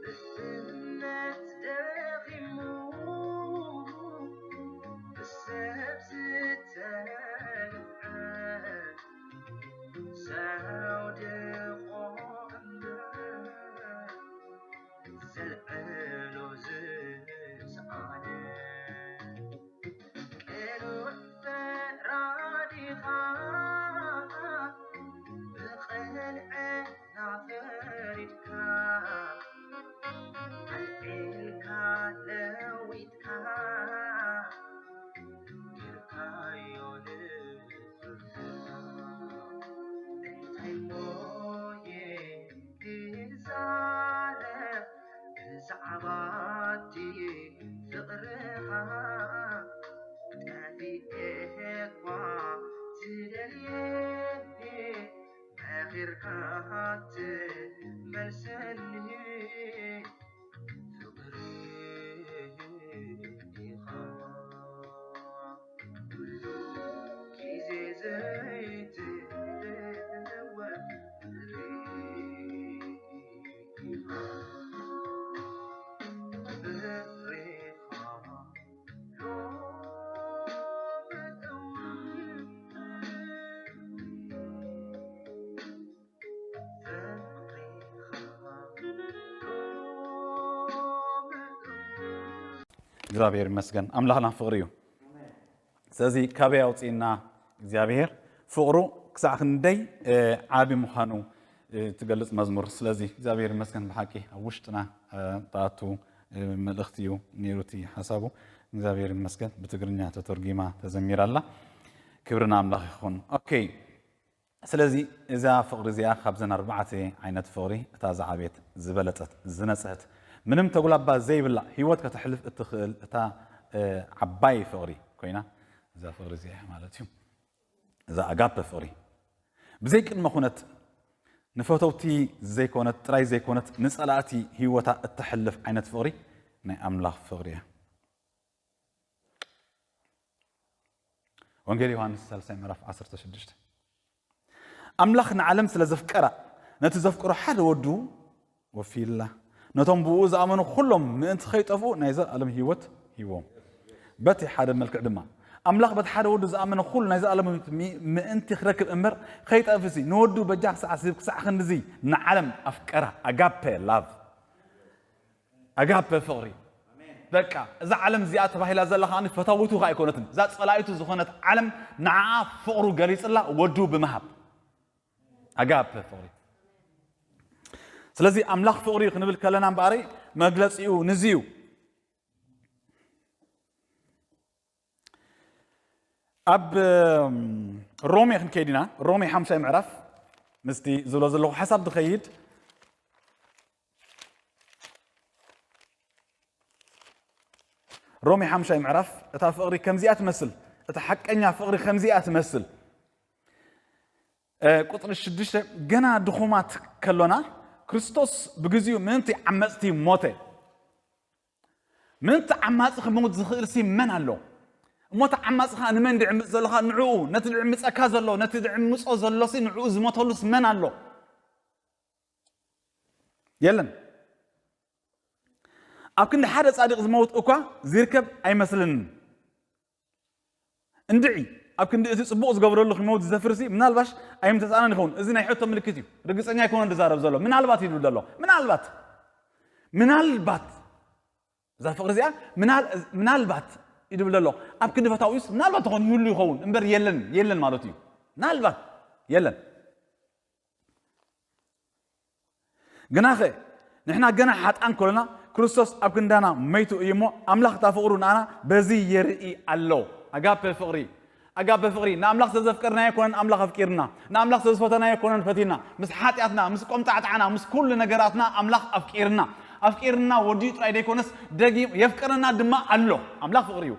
ብእምነት ደኺሙ ብሰብ ዝተገፍዐ ዘውድቖ እምበር ዘልዕሎ ዝሰኣነ ቅኑዕ ፈራዲኻ ብቕንዕና ፈሪድካ ኣልዒልካ ለዊጥካ ጌርካዮ ንፍርድኻ። እንታይ እሞ እየ ክዛረብ ብዛዕባ እቲ ፍቕርኻ? ጠፊኤ እኳ ትደልየኒ፣ መኺርካ ትመልሰኒ ፍቕሪ ኢኻ። እግዚኣብሔር ይመስገን። ኣምላኽና ፍቕሪ እዩ። ስለዚ ካበይ ኣውፅእና እግዚኣብሔር ፍቕሩ ክሳዕ ክንደይ ዓቢ ምዃኑ ትገልጽ መዝሙር። ስለዚ እግዚኣብሔር ይመስገን ብሓቂ ኣብ ውሽጥና ተኣቱ መልእኽቲ እዩ ነይሩ እቲ ሓሳቡ። እግዚኣብሔር ይመስገን ብትግርኛ ተተርጊማ ተዘሚራላ። ክብርና ኣምላኽ ይኹን። ኦኬ። ስለዚ እዛ ፍቕሪ እዚኣ ካብዘን ኣርባዕተ ዓይነት ፍቕሪ እታ ዝዓበየት ዝበለጸት ዝነጽህት ምንም ተጉላባ ዘይብላ ህይወት ከተሕልፍ እትኽእል እታ ዓባይ ፍቕሪ ኮይና እዛ ፍቕሪ እዚኣ ማለት እዩ። እዛ ኣጋፐ ፍቕሪ ብዘይ ቅድመ ኩነት ንፈተውቲ ዘይኮነት ጥራይ ዘይኮነት ንጸላእቲ ህይወታ እተሕልፍ ዓይነት ፍቕሪ ናይ ኣምላኽ ፍቕሪ እያ። ወንጌል ዮሃንስ ሳልሳይ ምዕራፍ ዓሰርተ ሽዱሽተ ኣምላኽ ንዓለም ስለ ዘፍቀራ ነቲ ዘፍቅሮ ሓደ ወዱ ወፊላ ነቶም ብኡ ዝኣመኑ ኩሎም ምእንቲ ከይጠፍኡ ናይ ዘለኣለም ህይወት ሂቦም። በቲ ሓደ መልክዕ ድማ ኣምላኽ በቲ ሓደ ወዱ ዝኣመነ ኩሉ ናይ ዘለኣለም ህይወት ምእንቲ ክረክብ እምበር ከይጠፍሲ ንወዱ በጃ ክሳዕ ስብ ክሳዕ ክንድዚ ንዓለም ኣፍቀራ። ኣጋፔ ላቭ ኣጋፔ ፍቕሪ በቃ እዛ ዓለም እዚኣ ተባሂላ ዘላ ከዓ ፈታዊቱ ከዓ ኣይኮነትን። እዛ ፀላኢቱ ዝኾነት ዓለም ንዓኣ ፍቕሩ ገሊፅላ ወዱ ብምሃብ ኣጋፔ ፍቕሪ። ስለዚ ኣምላኽ ፍቕሪ እዩ ክንብል ከለና እምበኣሪ መግለፂኡ ንዚ እዩ። ኣብ ሮሜ ክንከይድ ኢና። ሮሜ ሓምሻይ ምዕራፍ ምስቲ ዝብሎ ዘለኹ ሓሳብ ዝኸይድ ሮሜ ሓምሻይ ምዕራፍ እታ ፍቕሪ ከምዚኣ ትመስል፣ እታ ሓቀኛ ፍቕሪ ከምዚኣ ትመስል። ቁፅሪ ሽዱሽተ ገና ድኹማት ከሎና ክርስቶስ ብግዚኡ ምእንቲ ዓመፅቲ ሞተ። ምእንቲ ዓማፂ ክመውት ዝኽእል ሲ መን ኣሎ? እሞ እቲ ዓማፂ ከዓ ንመን ድዕምፅ ዘሎ ከዓ ንዕኡ፣ ነቲ ድዕምፀካ ዘሎ፣ ነቲ ድዕምፆ ዘሎ ሲ ንዕኡ ዝሞተሉ ሲ መን ኣሎ? የለን። ኣብ ክንዲ ሓደ ፃድቕ ዝመውት እኳ ዝርከብ ኣይመስልንን። እንድዒ ኣብ ክንዲ እቲ ፅቡቕ ዝገብረሉ ክመውት ዝደፍር ሲ ምናልባሽ ኣይምተፃእነን ይኸውን። እዚ ናይ ሕቶ ምልክት እዩ። ርግፀኛ ኣይኮነን ዝዛረብ ዘሎ። ምናልባት ይብል ዘሎ። ምናልባት ምናልባት እዛ ፍቕሪ እዚኣ ምናልባት ይድብል ዘሎ ኣብ ክንዲ ፈታዊስ ምናልባት ተኾን ይህሉ ይኸውን እምበር የለን የለን ማለት እዩ። ምናልባት የለን። ግናኸ ንሕና ገና ሓጣን ኮለና ክርስቶስ ኣብ ክንዳና መይቱ እዩ እሞ ኣምላኽ እታ ፍቕሩ ንኣና በዚ የርኢ ኣሎ። ኣጋፔ ፍቕሪ ኣጋበ ፍቕሪ ንኣምላኽ ስለዘፍቀርናዮ ኣይኮነን ኣምላኽ ኣፍቂርና። ንኣምላኽ ስለዝፈተናዮ ኣይኮነን ፈቲና። ምስ ሓጢኣትና፣ ምስ ቆምጣዕጣዕና፣ ምስ ኩሉ ነገራትና ኣምላኽ ኣፍቂርና። ኣፍቂርና ወዲኡ ጥራይ ደይኮነስ ደጊም የፍቅረና ድማ ኣሎ። ኣምላኽ ፍቕሪ እዩ።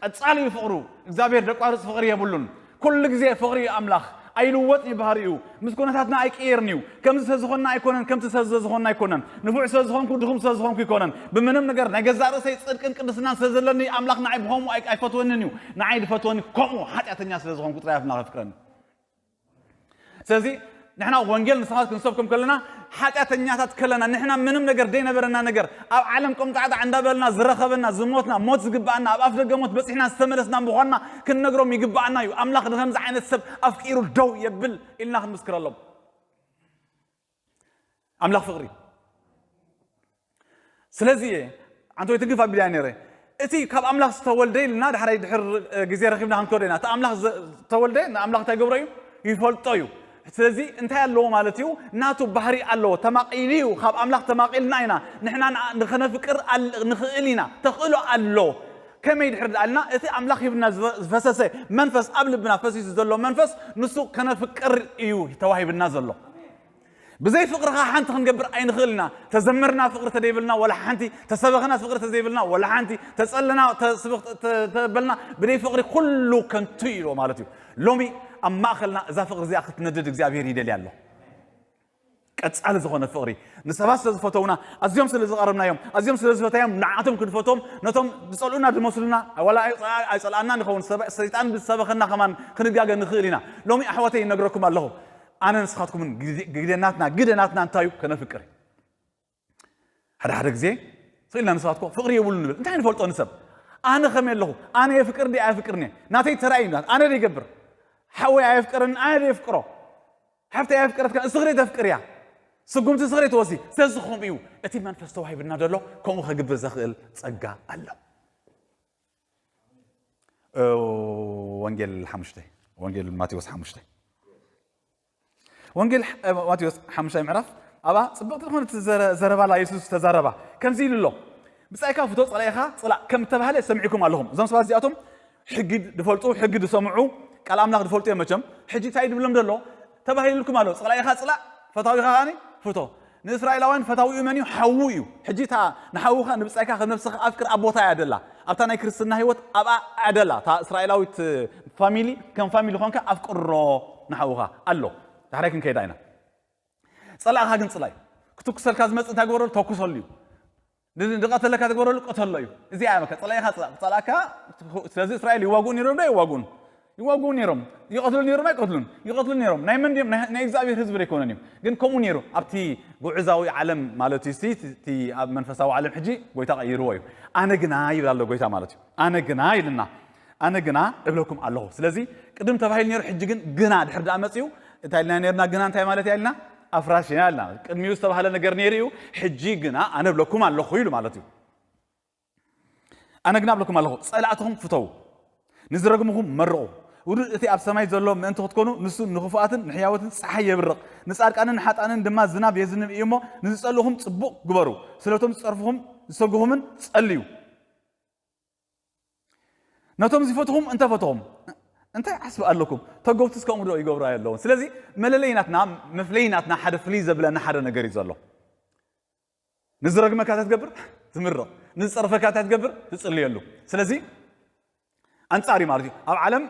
ቀጻሊ እዩ ፍቕሩ። እግዚኣብሔር ደቋርጽ ፍቕሪ የብሉን። ኩሉ ግዜ ፍቕሪ እዩ ኣምላኽ። ኣይልወጥን እዩ ባህሪኡ። ምስ ኩነታትና ኣይቅየርን እዩ። ከምዚ ስለዝኾንና ኣይኮነን፣ ከምቲ ስለዝኾንና ኣይኮነን። ንፉዕ ስለዝኾንኩ፣ ድኹም ስለዝኾንኩ ኣይኮነን። ብምንም ነገር ናይ ገዛእ ርእሰይ ጽድቅን ቅድስናን ስለዘለኒ ኣምላኽ ንዓይ ብኸምኡ ኣይ-፣ ኣይፈትወንን እዩ። ንዓይ ዝፈትወኒ ከምኡ ሓጢኣተኛ ስለዝኾንኩ ጥራይ ኣምላኽ የፍቅረኒ። ስለዚ ንሕና ወንጌል ንስኻት ክንሰብኩም ከለና ሓጢኣተኛታት ከለና ንሕና ምንም ነገር ዘይነበረና ነገር ኣብ ዓለም ቆምጣዕጣዕ እንዳበልና ዝረኸበና ዝሞትና ሞት ዝግባኣና ኣብ ኣፍ ደገ ሞት በፂሕና ዝተመለስና ምዃንና ክንነግሮም ይግባኣና እዩ። ኣምላኽ ንከምዚ ዓይነት ሰብ ኣፍቂሩ ደው የብል ኢልና ክንምስክረሎም። ኣምላኽ ፍቕሪ። ስለዚ እየ ኣንተ ወይ ትግፍ ኣቢልያ ነይረ። እቲ ካብ ኣምላኽ ዝተወልደ ኢልና ዳሕራይ ድሕር ግዜ ረኺብና ክንከዶ ኢና። እቲ ኣምላኽ ዘ-፣ ዝተወልደ ንኣምላኽ እንታይ ገብሮ እዩ? ይፈልጦ እዩ። ስለዚ እንታይ ኣለዎ ማለት እዩ? ናቱ ባህሪ ኣለዎ። ተማቒሉ እዩ። ካብ ኣምላኽ ተማቒልና ኢና። ንሕና ንዓ-፣ ንኸነፍቅር ኣል-፣ ንኽእል ኢና። ተኽእሎ ኣሎ። ከመይ ድሕር ደኣልና እቲ ኣምላኽ ሂብና ዝፈ-፣ ዝፈሰሰ መንፈስ ኣብ ልብና ፈሲሱ ዘሎ መንፈስ ንሱ ከነፍቅር እዩ ተዋሂብና ዘሎ። ብዘይ ፍቕርኻ ሓንቲ ክንገብር ኣይንኽእል ኢና። ተዘመርና ፍቕሪ ተደይብልና ወላ ሓንቲ፣ ተሰበኽና ፍቕሪ ተዘይብልና ወላ ሓንቲ፣ ተጸለና ተስብኽ ተ-፣ ተበልና ብደይ ፍቕሪ ኩሉ ከንቱ እዩ ማለት እዩ። ሎሚ ኣብ ማእኸልና እዛ ፍቕሪ እዚኣ ክትነድድ እግዚኣብሔር ይደልያ ኣሎ። ቀጻሊ ዝኾነ ፍቕሪ ንሰባት ስለ ዝፈተውና፣ ኣዝዮም ስለ ዝቐረብናዮም፣ ኣዝዮም ስለ ዝፈታዮም ንዓቶም ክንፈትዎም፣ ነቶም ዝጸልኡና ዝመስሉና፣ ዋላ ኣይ-፣ ኣይጸልኣና ንኸውን፣ ሰበ-፣ ሰይጣን ዝሰበኸና ከማን ክንጋገ ንኽእል ኢና። ሎሚ ኣሕዋተይ ይነግረኩም ኣለኹ። ኣነ ንስኻትኩምን ግደ-፣ ግደናትና፣ ግደናትና እንታይ እዩ? ከነፍቅር እዩ። ሓደ ሓደ ግዜ ስኢልና ንስኻትኮ ፍቕሪ የብሉ ንብል። እንታይ ንፈልጦ ንሰብ? ኣነ ከመይ ኣለኹ? ኣነ የፍቅር ድየ ኣየፍቅርን እየ? ናተይ ተራእዩ፣ ኣነ ዶ ይገብር? ሓወይ ኣየፍቀረን፣ ኣነ ዶ የፍቅሮ? ሓፍተይ ኣየፍቀረትካ፣ እስኽሪ ተፍቅርያ። ስጉምቲ እስኽሪ ትወስዲ። ስለዚ ከምኡ እዩ። እቲ መንፈስ ተዋሂብና ዘሎ ከምኡ ከግብር ዘኽእል ጸጋ ኣሎ። ወንጌል ሓሙሽተ ወንጌል ማቴዎስ ሓሙሽተ ወንጌል ማቴዎስ ሓሙሽተ ምዕራፍ ኣባ ጽብቕቲ ዝኾነት ዘረባላ የሱስ ተዛረባ ከምዚ ኢሉ ኣሎ። ብጻይካ ፍቶ ጸላኢኻ ጽላእ ከም ተባህለ ሰሚዕኩም ኣለኹም። እዞም ሰባት እዚኣቶም ሕጊ ድፈልጡ ሕጊ ድሰምዑ ቃል ኣምላኽ ድፈልጡ እዮም። መቸም ሕጂ እንታይ ድብሎም ዘሎ? ተባሂልኩም ኣሎ፣ ጸላኢኻ ጽላእ፣ ፈታዊኻ ከኣኒ ፍቶ። ንእስራኤላውያን ፈታዊኡ መን እዩ? ሓዉ እዩ። ሕጂ እታ ንሓውኻ ንብጻይካ ከም ነብስኻ ኣፍቅር ኣቦታ እያ ደላ። ኣብታ ናይ ክርስትና ህይወት ኣብኣ እያ ደላ። እታ እስራኤላዊት ፋሚሊ ከም ፋሚሊ ኾንካ ኣፍቅሮ ንሓውኻ ኣሎ። ዳሕራይ ክንከይዳ ኢና። ጸላእኻ ግን ጽላይ። ክትኩሰልካ ዝመጽእ እንታይ ግበረሉ? ተኩሰሉ እዩ። ድቐተለካ ትግበረሉ ቀተሎ እዩ። እዚኣ በቃ ጸላኢኻ ጸላእካ። ስለዚ እስራኤል ይዋግኡ ነይሮም ዶ ይዋግኡን? ይዋግኡ ነይሮም። ይቐትሉ ነይሮም ኣይቀትሉን? ይቐትሉ ነይሮም። ናይ መን ድዮም? ናይ እግዚኣብሔር ህዝቢ ዶ ኣይኮነን እዩ? ግን ከምኡ ነይሩ ኣብቲ ጉዕዛዊ ዓለም ማለት እዩ። እቲ ኣብ መንፈሳዊ ዓለም ሕጂ ጎይታ ቀይርዎ እዩ። ኣነ ግና ይብል ኣሎ ጎይታ ማለት እዩ። ኣነ ግና ይልና ኣነ ግና እብለኩም ኣለኹ። ስለዚ ቅድም ተባሂሉ ነይሩ፣ ሕጂ ግን ግና ድሕር ደኣ መጽኡ እንታይ ኢልና ነርና? ግና እንታይ ማለት እያ ኢልና? ኣፍራሽ ኢና ኢልና። ቅድሚኡ ዝተባህለ ነገር ነይሩ እዩ፣ ሕጂ ግና ኣነ እብለኩም ኣለኹ ኢሉ ማለት እዩ። ኣነ ግና እብለኩም ኣለኹ፣ ጸላእትኹም ፍተዉ፣ ንዝረግምኹም መርቑ። ውዱድ እቲ ኣብ ሰማይ ዘሎ ምእንቲ ክትኮኑ፣ ንሱ ንኽፉኣትን ንሕያወትን ጸሓይ የብርቕ፣ ንጻድቃንን ንሓጣንን ድማ ዝናብ የዝንብ እዩ እሞ፣ ንዝጸልእኹም ጽቡቕ ግበሩ፣ ስለቶም ዝጸርፍኹም ዝሰጉኹምን ጸልዩ። ነቶም ዝፈትኹም እንተፈትኹም እንታይ ዓስቢ ኣለኩም? ተጎብትስ ከምኡ ዶ ይገብሩ ኣየለውን? ስለዚ መለለይ ናትና መፍለይ ናትና ሓደ ፍልይ ዘብለና ሓደ ነገር እዩ ዘሎ። ንዝረግመካ እንታይ ትገብር? ትምርቕ። ንዝጸርፈካ እንታይ ትገብር? ትጽልየሉ። ስለዚ ኣንጻር እዩ ማለት እዩ። ኣብ ዓለም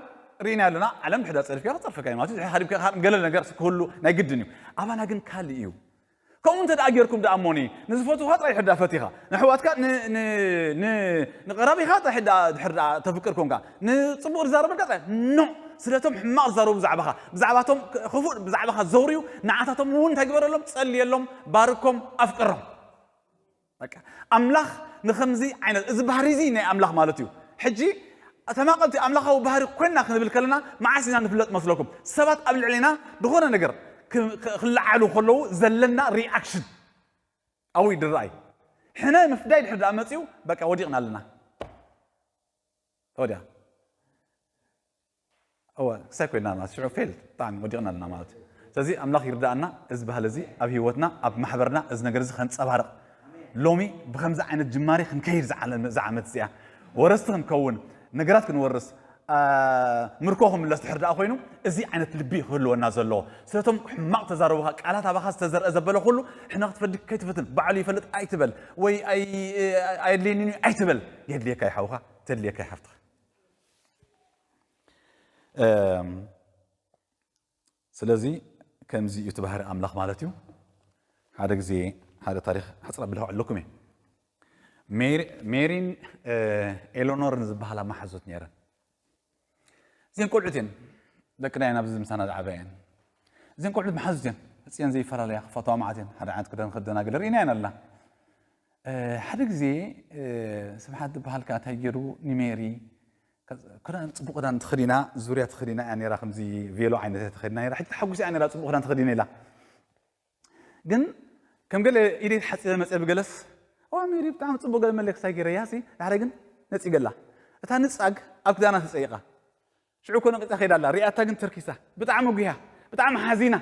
ርኢና ኣለና። ዓለም ድሕዳ ጸሪፍካ ክጸርፈካ እዩ ማለት እዩ። ሓዲብካ ገለ ነገር ክህሉ ናይ ግድን እዩ። ኣባና ግን ካልእ እዩ። ከምኡ እንተ ደኣ ጌርኩም ደኣ እሞኒ፣ ንዝፈትውኻ ጥራይ ድሕር ደኣ ፈቲኻ፣ ንኣሕዋትካ፣ ን-፣ ን-፣ ን-፣ ንቐራቢኻ ጥራይ ድኣ ድሕር ደኣ ተፍቅር ኮንካ፣ ንጽቡቕ ዝዛረበልካ ጥራይ፣ ኖ፣ ስለቶም ሕማቕ ዝዛረቡ ብዛዕባኻ፣ ብዛዕባቶም ክ-፣ ክፉእ ብዛዕባኻ ዘውርዩ፣ ንዓታቶም እውን እንታይ ግበረሎም? ጸልየሎም፣ ባርኮም፣ ኣፍቅሮም። በቃ፣ ኣምላኽ ንኸምዚ ዓይነት፣ እዚ ባህሪ እዚ ናይ ኣምላኽ ማለት እዩ። ሕጂ ተማቐልቲ ኣምላኻዊ ባህሪ ኮይንና ክንብል ከለና መዓስ ኢና ንፍለጥ መስለኩም? ሰባት ኣብ ልዕሌና ዝኾነ ነገር ክ-፣ ክ-፣ ክለዓሉ ከለዉ ዘለና ሪኣክሽን ኣብኡ እዩ ዝረኣይ። ሕነ ምፍዳይ ድሕር ደኣ መጺኡ፣ በቃ ወዲቕና ኣለና። ተወዲኣ። እወ፣ ክሳይ ኮይንና ኣለና። ሽዑ ፌል፣ ብጣዕሚ ወዲቕና ኣለና ማለት እዩ። ስለዚ ኣምላኽ ይርዳእና፣ እዚ ባህሊ እዚ ኣብ ህይወትና፣ ኣብ ማሕበርና እዚ ነገር እዚ ከንጸባርቕ። ሎሚ ብኸምዚ ዓይነት ጅማሬ ክንከይድ ዝዓለ-፣ ዝዓመት እዚኣ፣ ወረስቲ ክንከውን፣ ነገራት ክንወርስ፣ ኣ፣ ምርኮ ክምለስ ድሕር ደኣ ኮይኑ፣ እዚ ዓይነት ልቢ ክህልወና ዘለዎ። ስለቶም ሕማቕ ተዛረቡኻ፣ ቃላት ኣባኻ ዝተዘርአ ዘበለ ኩሉ፣ ሕነ ክትፈዲ ከይትፍትን፣ ባዕሉ ይፈልጥ ኣይትበል፣ ወይ ኣይ-፣ ኣየድልየንን እዩ ኣይትበል። የድልየካ እዩ ሓውኻ፣ ተድልየካ እዩ ሓፍትኻ። እም፣ ስለዚ ከምዚ እዩ እቲ ባህሪ ኣምላኽ ማለት እዩ። ሓደ ግዜ ሓደ ታሪኽ ሓጽር ኣቢለ ከውዕለኩም እየ። ሜሪ-፣ ሜሪን፣ እ፣ ኤሎኖርን ዝበሃላ መሓዙት ነይረን። እዘን ቆልዑት እየን። ደቅና እየን ኣብዚ ምሳና ዝዓበያ እየን። እዘን ቆልዑት መሓዙት እየን። ሕጽየን ዘይፈላለያ፣ ክፋተዋ መዓት እየን። ሓደ ዓይነት ክዳን ክደናግለ ርኢና እየን ኣለና። እ፣ ሓደ ግዜ፣ እ፣ ስብሓት ዝበሃል ከኣ እንታይ ገይሩ ንሜሪ፣ ከ-፣ ክዳን፣ ጽቡቕ ክዳን ተኸዲና፣ ዙርያ ተኸዲና እያ ነይራ፣ ከምዚ ቬሎ ዓይነት እያ ተኸዲና ነይራ። ሕጂ ተሓጒሳ እያ ነይራ፣ ጽቡቕ ክዳን ተኸዲነ ኢላ። ግን ከም ገለ ኢደይ ተሓጺበ መጸ ብገለስ፣ "ዋ ሜሪ፣ ብጣዕሚ ጽቡቕ ገለ መለክሳይ ገይረያ ሲ፣ ዳሕራይ ግን ነጺገላ." እታ ንጻግ ኣብ ክዳና ተጸይቓ። ሽዑ እኮ ነቒጻ ከይዳ ኣላ። ሪኣታ ግን ተርኪሳ። ብጣዕሚ ጉህያ፣ ብጣዕሚ ሓዚና።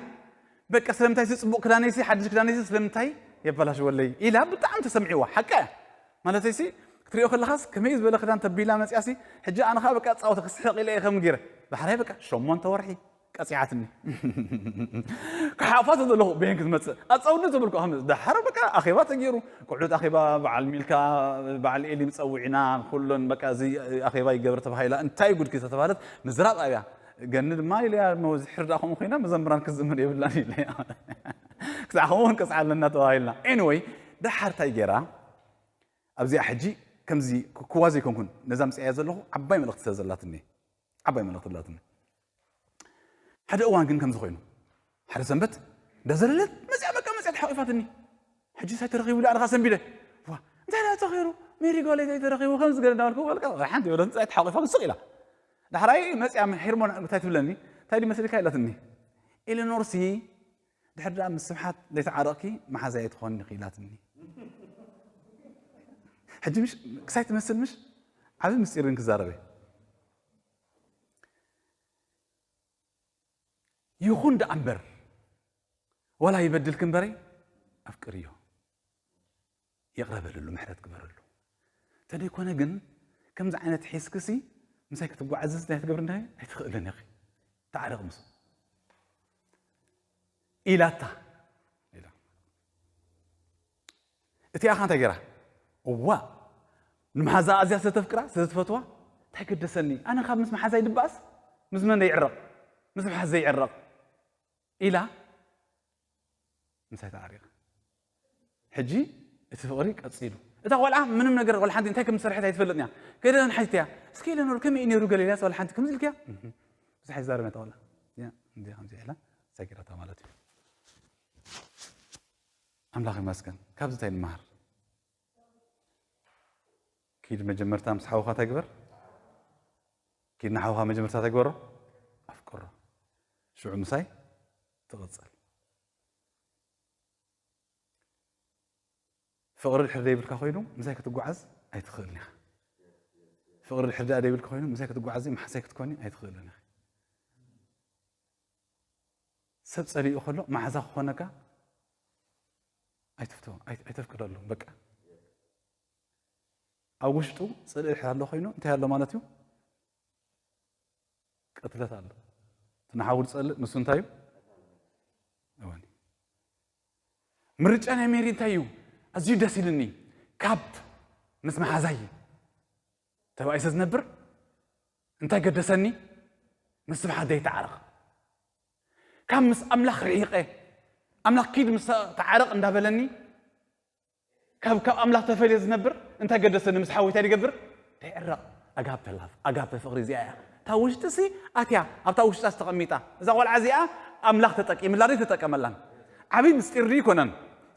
በቃ ስለምንታይ ሲ ጽቡቕ ክዳነይ ሲ፣ ሓድሽ ክዳነይ ሲ ስለምንታይ የበላሽወለይ ኢላ ብጣዕሚ ተሰሚዕዋ። ሓቃ እያ። ማለተይ ሲ ክትሪኦ ከለኻስ ከመይ ዝበለ ክዳን ተቢላ መጽያ ሲ፣ ሕጂ ኣነ ኸኣ በቃ ጻወተ ክስሕቕ ኢለ እየ ከም ገይረ። ዳሕራይ በቃ ሸሞንተ ወርሒ ቀጺዓትኒ። ክሓፋ ተዘለኹ በየን ክትመጽእ? ኣጻውኒ ተብልኩ ከም ዳሕር በቃ ኣኼባ ተገይሩ። ቆልዑት ኣኼባ በዓል ሚልካ፣ በዓል ኤሊ ጸዊዕና፣ ኩለን በቃ እዚ ኣኼባ ይገበር ተባሂላ። እንታይ ጉድኪ ተተባህለት ምዝራብ ኣብያ። ገኒ ድማ ኢለያ፣ መ-፣ ዝሕር ደኣ ከምኡ ኮይና መዘምራን ክዝምር የብላን ኢለያ። ክሳዕ ከምኡ ክንቀጽዓ ኣለና ተባሂልና። ኤኒወይ፣ ደሓር እንታይ ገይራ? ኣብዚኣ ሕጂ ከምዚ ክዋ ዘይኮንኩን ነዛ ምጽኣያ ዘለኹ ዓባይ መልእኽቲ ስለ ዘላትኒ። ዓባይ መልእኽቲ ኣላትኒ። ሓደ እዋን ግን ከምዚ ኮይኑ፣ ሓደ ሰንበት እንዳዘለለት መጽያ፣ በቃ መጽያ ተሓቂፋትኒ። ሕጂ ሳይ ተረኺቡ ኢለ ኣነ ኸኣ ሰንቢደ። ዋ፣ እንታይ ደኣ ተኸይሩ? ሜሪ ጓለይ እንታይ ተረኺቡ? ከምዚ ገለ እንዳበልኩ፣ በቃ ሓንቲ በለት፣ መጽያ ተሓቂፋ ስቕ ኢላ። ዳሕራይ መጽያ ሄርሞን እንታይ ትብለኒ? እንታይ ድዩ መሲልካ ኢላትኒ። ኤሌኖርሲ ድሕር ደኣ ምስ ስብሓት ዘይተዓረቕኪ መሓዛይ ኣይትኾኒ ኢኺ ኢላትኒ። ሕጂ ምሽ ክሳይ ትመስል ምሽ ዓቢ ምስጢር ግን ክዛረበ። ይኹን ደኣ እምበር፣ ዋላ ይበድልኪ እምበረይ ኣፍቅርዮ፣ ይቕረ በልሉ፣ ምሕረት ግበርሉ። እንተደይኮነ ግን ከምዚ ዓይነት ሒዝክሲ ምሳይ ክትጓዓዝስ እንታይ ትገብሪ እንዳ ኣይትኽእልን ኢኺ፣ ተዓረቕ ምስ ኢላታ ኢላ። እቲኣ ኸ እንታይ ገይራ? እዋ፣ ንመሓዛ ኣዝያ ስለተፍቅራ ስለዝፈትዋ እንታይ ገደሰኒ፣ ኣነ ካብ ምስ መሓዛይ ድበኣስ ምስ መን ይዕረቕ፣ ምስ መሓዘይ ይዕረቕ ኢላ ምሳይ ተዓሪቓ። ሕጂ እቲ ፍቕሪ ቀጺሉ። እታ ቆልዓ ምንም ነገር፣ ቆልዓ ሓንቲ እንታይ ከም ዝሰርሐት ኣይትፈልጥን እያ። ከይደ ንሓይትያ፣ እስኪ ኢለ ነሩ ከመይ እዩ ነሩ ገለ ኢላስ፣ ቆልዓ ሓንቲ ከምዚ ኢልክያ? እህ፣ ብዙሕ ኣይዛረብን እታ ቆልዓ። እዚኣ፣ እንዲኣ ከምዚ ኢላ ሰጊራታ ማለት እዩ። ኣምላኽ ይመስገን። ካብዚ እንታይ ንመሃር? ኪድ መጀመርታ ምስ ሓውኻ እንታይ ግበር? ኪድ ንሓውኻ መጀመርታ እንታይ ግበሮ? ኣፍቅሮ። ሽዑ ምሳይ ትቕጽል። ፍቕሪ ድሕር ደይብልካ ኮይኑ ምሳይ ክትጓዓዝ ኣይትኽእልን ኢኻ። ፍቕሪ ድሕር ደኣ ደይብልካ ኮይኑ ምሳይ ክትጓዓዝ መሓሳይ ክትኮኒ ኣይትኽእልን ኢኻ። ሰብ ጸሊኡ ከሎ መሓዛ ክኾነካ ኣይትፍትዎ፣ ኣይ-፣ ኣይተፍቅደሉ። በቃ ኣብ ውሽጡ ጽልኢ ድሕር ኣሎ ኮይኑ እንታይ ኣሎ ማለት እዩ? ቅትለት ኣሎ። እቲ ንሓው ዝጸልእ ንሱ እንታይ እዩ? እወኒ። ምርጫ ናይ ሜሪ እንታይ እዩ? ኣዝዩ ደስ ኢልኒ። ካብ ምስ መሓዛይ ተባኢሰ ዝነብር እንታይ ገደሰኒ? ምስ ስብሓት ዘይተዓረቕ። ካብ ምስ ኣምላኽ ርሒቐ፣ ኣምላኽ ኪድ ምስ ተዓረቕ እንዳበለኒ፣ ካብ፣ ካብ ኣምላኽ ተፈልየ ዝነብር እንታይ ገደሰኒ? ምስ ሓወይ እንታይ ዝገብር? ደይዕረቕ። ኣጋፔ ላቭ፣ ኣጋፔ ፍቕሪ እዚኣ እያ። እታ ውሽጢ ሲ ኣትያ፣ ኣብታ ውሽጣ ተቐሚጣ። እዛ ቆልዓ እዚኣ ኣምላኽ ተጠቂምላ ድዩ ተጠቀመላን? ዓብዪ ምስጢር ድዩ ይኮነን?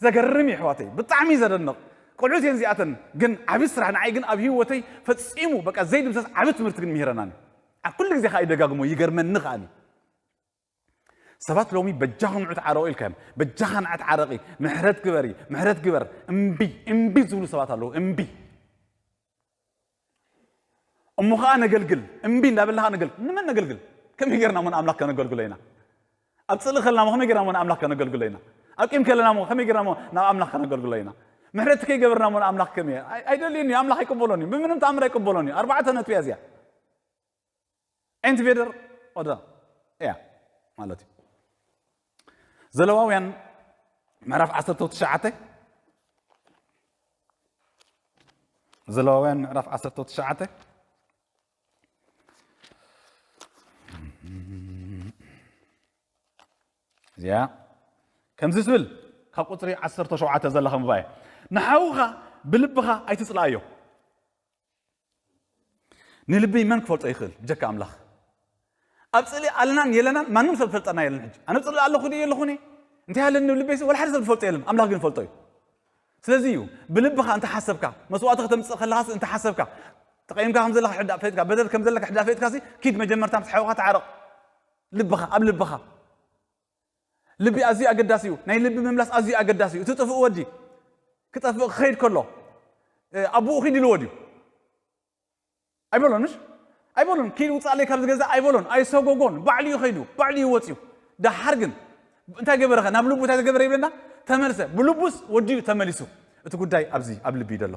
ዘገርም እዩ ኣሕዋተይ፣ ብጣዕሚ ዘደንቕ። ቆልዑት እየን እዚኣተን፣ ግን ዓብዪ ስራሕ ንዓይ ግን ኣብ ህይወተይ ፈጺሙ በቃ ዘይድምሰስ ዓቢ ትምህርቲ ግን ምሂረናኒ። ኣብ ኩሉ ግዜ ከኣ ይደጋግሞ፣ ይገርመኒ ከኣኒ። ሰባት ሎሚ በጃኹም ንዑ ተዓረቑ ኢልካዮም፣ በጃኻ ንዓ ተዓረቒ፣ ምሕረት ግበሪ፣ ምሕረት ግበር፣ እምቢ፣ እምቢ ዝብሉ ሰባት ኣለዉ፣ እምቢ። እሞ ኸዓ ነገልግል፣ እምቢ እንዳበልና ኸዓ ነገልግል። ንመን ነገልግል? ከመይ ጌርና እሞ ንኣምላኽ ከነገልግሎ ኢና? ኣብ ጽልኢ ከለና እሞ ከመይ ጌርና እሞ ንኣምላኽ ከነገልግሎ ኢና? ኣብ ቂም ከለና እሞ ከመይ ጌርና እሞ ናብ ኣምላኽ ከነገልግሎ ኢና? ምሕረት ከይገበርና እሞ ንኣምላኽ ከመይ? ኣይ-፣ ኣይደልይን እዩ፣ ኣምላኽ ኣይቅበሎን እዩ፣ ብምንም ተኣምር ኣይቅበሎን እዩ። ኣርባዕተ ነጥቢ እያ እዚኣ። Entweder oder. እያ ማለት እዩ። ዘለዋውያን ምዕራፍ ዓሰርተ ትሽዓተ፣ ዘለዋውያን ምዕራፍ ዓሰርተ ትሽዓተ፣ እዚኣ ከምዚ ትብል፣ ካብ ቁጽሪ ዓሰርተ ሸውዓተ ዘላ ከንብባ እየ። ንሓውኻ ብልብኻ ኣይትጽልኣዮ። ንልቢ መን ክፈልጦ ይኽእል ብጀካ ኣምላኽ? ኣብ ጽልኢ ኣለናን የለናን ማንም ሰብ ዝፈልጠና የለን። ሕጂ ኣነ ኣብ ጽልኢ ኣለኹ ድየ የለኹን? እንታይ ኣለኒ ኣብ ልበይሲ ወላ ሓደ ሰብ ዝፈልጦ የለን፣ ኣምላኽ ግን ይፈልጦ እዩ። ስለዚ እዩ ብልብኻ እንተ ሓሰብካ፣ መስዋእቲ ከተምጽእ ከለኻሲ እንተ ሓሰብካ፣ ተቐይምካ ከም ዘለኻ ሕዳእ ፈሊጥካ፣ በደል ከም ዘለካ ሕዳእ ፈሊጥካሲ፣ ኪድ መጀመርታ ምስ ሓውኻ ተዓረቕ። ልብኻ፣ ኣብ ልብኻ። ልቢ ኣዝዩ ኣገዳሲ እዩ። ናይ ልቢ ምምላስ ኣዝዩ ኣገዳሲ እዩ። እቲ ጥፉእ ወዲ ክጠፍእ ክኸይድ ከሎ፣ እ፣ ኣቦኡ ኺድ ኢልዎ ድዩ? ኣይበሎን፣ ምሽ? ኣይበሎን። ኪድ ውጻእ ኣለይ ካብዚ ገዛ ኣይበሎን። ኣይሰጎጎን። ባዕሉ እዩ ኸይዱ። ባዕሉ እዩ ወጺኡ። ደሓር ግን እንታይ ገበረኸ? ናብ ልቡ እንታይ ተገበረ ይብለና? ተመልሰ። ብልቡስ ወዲኡ ተመሊሱ። እቲ ጉዳይ ኣብዚ ኣብ ልቢ እዩ ዘሎ።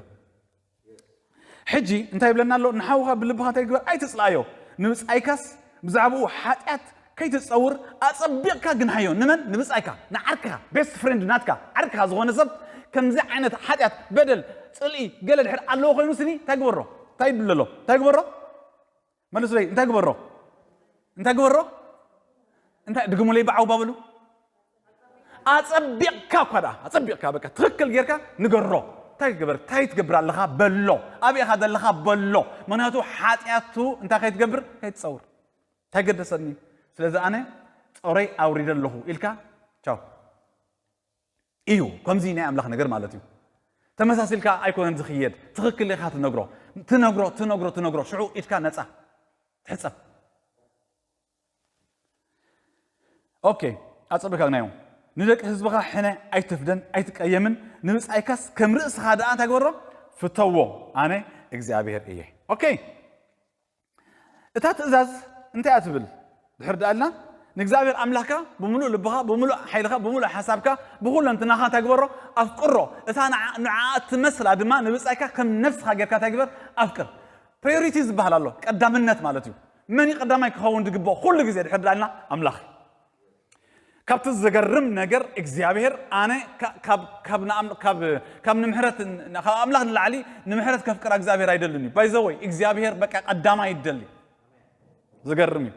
ሕጂ እንታይ ይብለና ኣሎ? ንሓውኻ ብልብኻ እንታይ ግበር? ኣይትጽልኣዮ። ንብጻይካስ ብዛዕባኡ ሓጢኣት ከይትጸውር ኣጸቢቕካ ግንሃዮ። ንመን? ንብጻይካ፣ ንዓርክኻ፣ ቤስት ፍሬንድ ናትካ፣ ዓርክኻ ዝኾነ ሰብ ከምዚ ዓይነት ሓጢኣት፣ በደል፣ ጽልኢ፣ ገለ ድሕር ኣለዎ ኮይኑ ስኒ እንታይ ግበሮ? እንታይ ይድለሎ? እንታይ ግበሮ? መልሱለይ፣ እንታይ ግበሮ? እንታይ ግበሮ? እንታይ ድግሙለይ ብዓው ባበሉ? ኣጸቢቕካ እኳ ደኣ፣ ኣጸቢቕካ በቃ ትኽክል ጌርካ ንገሮ። እንታይ ግበር፣ እንታይ ትገብር ኣለኻ በሎ። ኣበይ ኢኻ ዘለኻ በሎ። ምኽንያቱ ሓጢኣቱ እንታይ ከይትገብር፣ ከይትጸውር። እንታይ ገደሰኒ? ስለዚ ኣነ ጾረይ ኣውሪደ ኣለኹ ኢልካ ቻው። እዩ። ከምዚ ናይ ኣምላኽ ነገር ማለት እዩ። ተመሳሲልካ ኣይኮነን ዝኽየድ። ትኽክል ኢኻ ትነግሮ። ትነግሮ፣ ትነግሮ፣ ትነግሮ። ሽዑ ኢድካ ነጻ ትሕጸብ። ኦኬ፣ ኣጸቢቕካ ግናዮ። ንደቂ ህዝብኻ ሕነ ኣይትፍደን፣ ኣይትቀየምን። ንብጻይካስ ከም ርእስኻ ደኣ እንታይ ግበሮ? ፍተዎ። ኣነ እግዚኣብሔር እየ። ኦኬ። እታ ትእዛዝ እንታይ እያ ትብል? ድሕር ደኣልና ንእግዚኣብሔር ኣምላኽካ ብምሉእ ልብኻ፣ ብምሉእ ሓይልኻ፣ ብምሉእ ሓሳብካ፣ ብኹለንትናኻ እንታይ ግበሮ? ኣፍቅሮ። እታ ንዓ- ንዓኣ ትመስላ ድማ ንብጻይካ ከም ነፍስኻ ጌርካ እንታይ ግበር? ኣፍቅር። ፕራዮሪቲ ዝበሃል ኣሎ፣ ቀዳምነት ማለት እዩ። መን እዩ ቀዳማይ ክኸውን ዝግብኦ? ኩሉ ግዜ ድሕር ዳልና ኣምላኽ እዩ። ካብቲ ዘገርም ነገር እግዚኣብሔር ኣነ ካ- ካብ ካብ ንኣም- ካብ ካብ ንምሕረት ን- ካብ ኣምላኽ ንላዕሊ ንምሕረት ከፍቅራ እግዚኣብሔር ኣይደልን እዩ። ባይዘወይ እግዚኣብሔር በቃ ቀዳማይ ይደሊ። ዝገርም እዩ።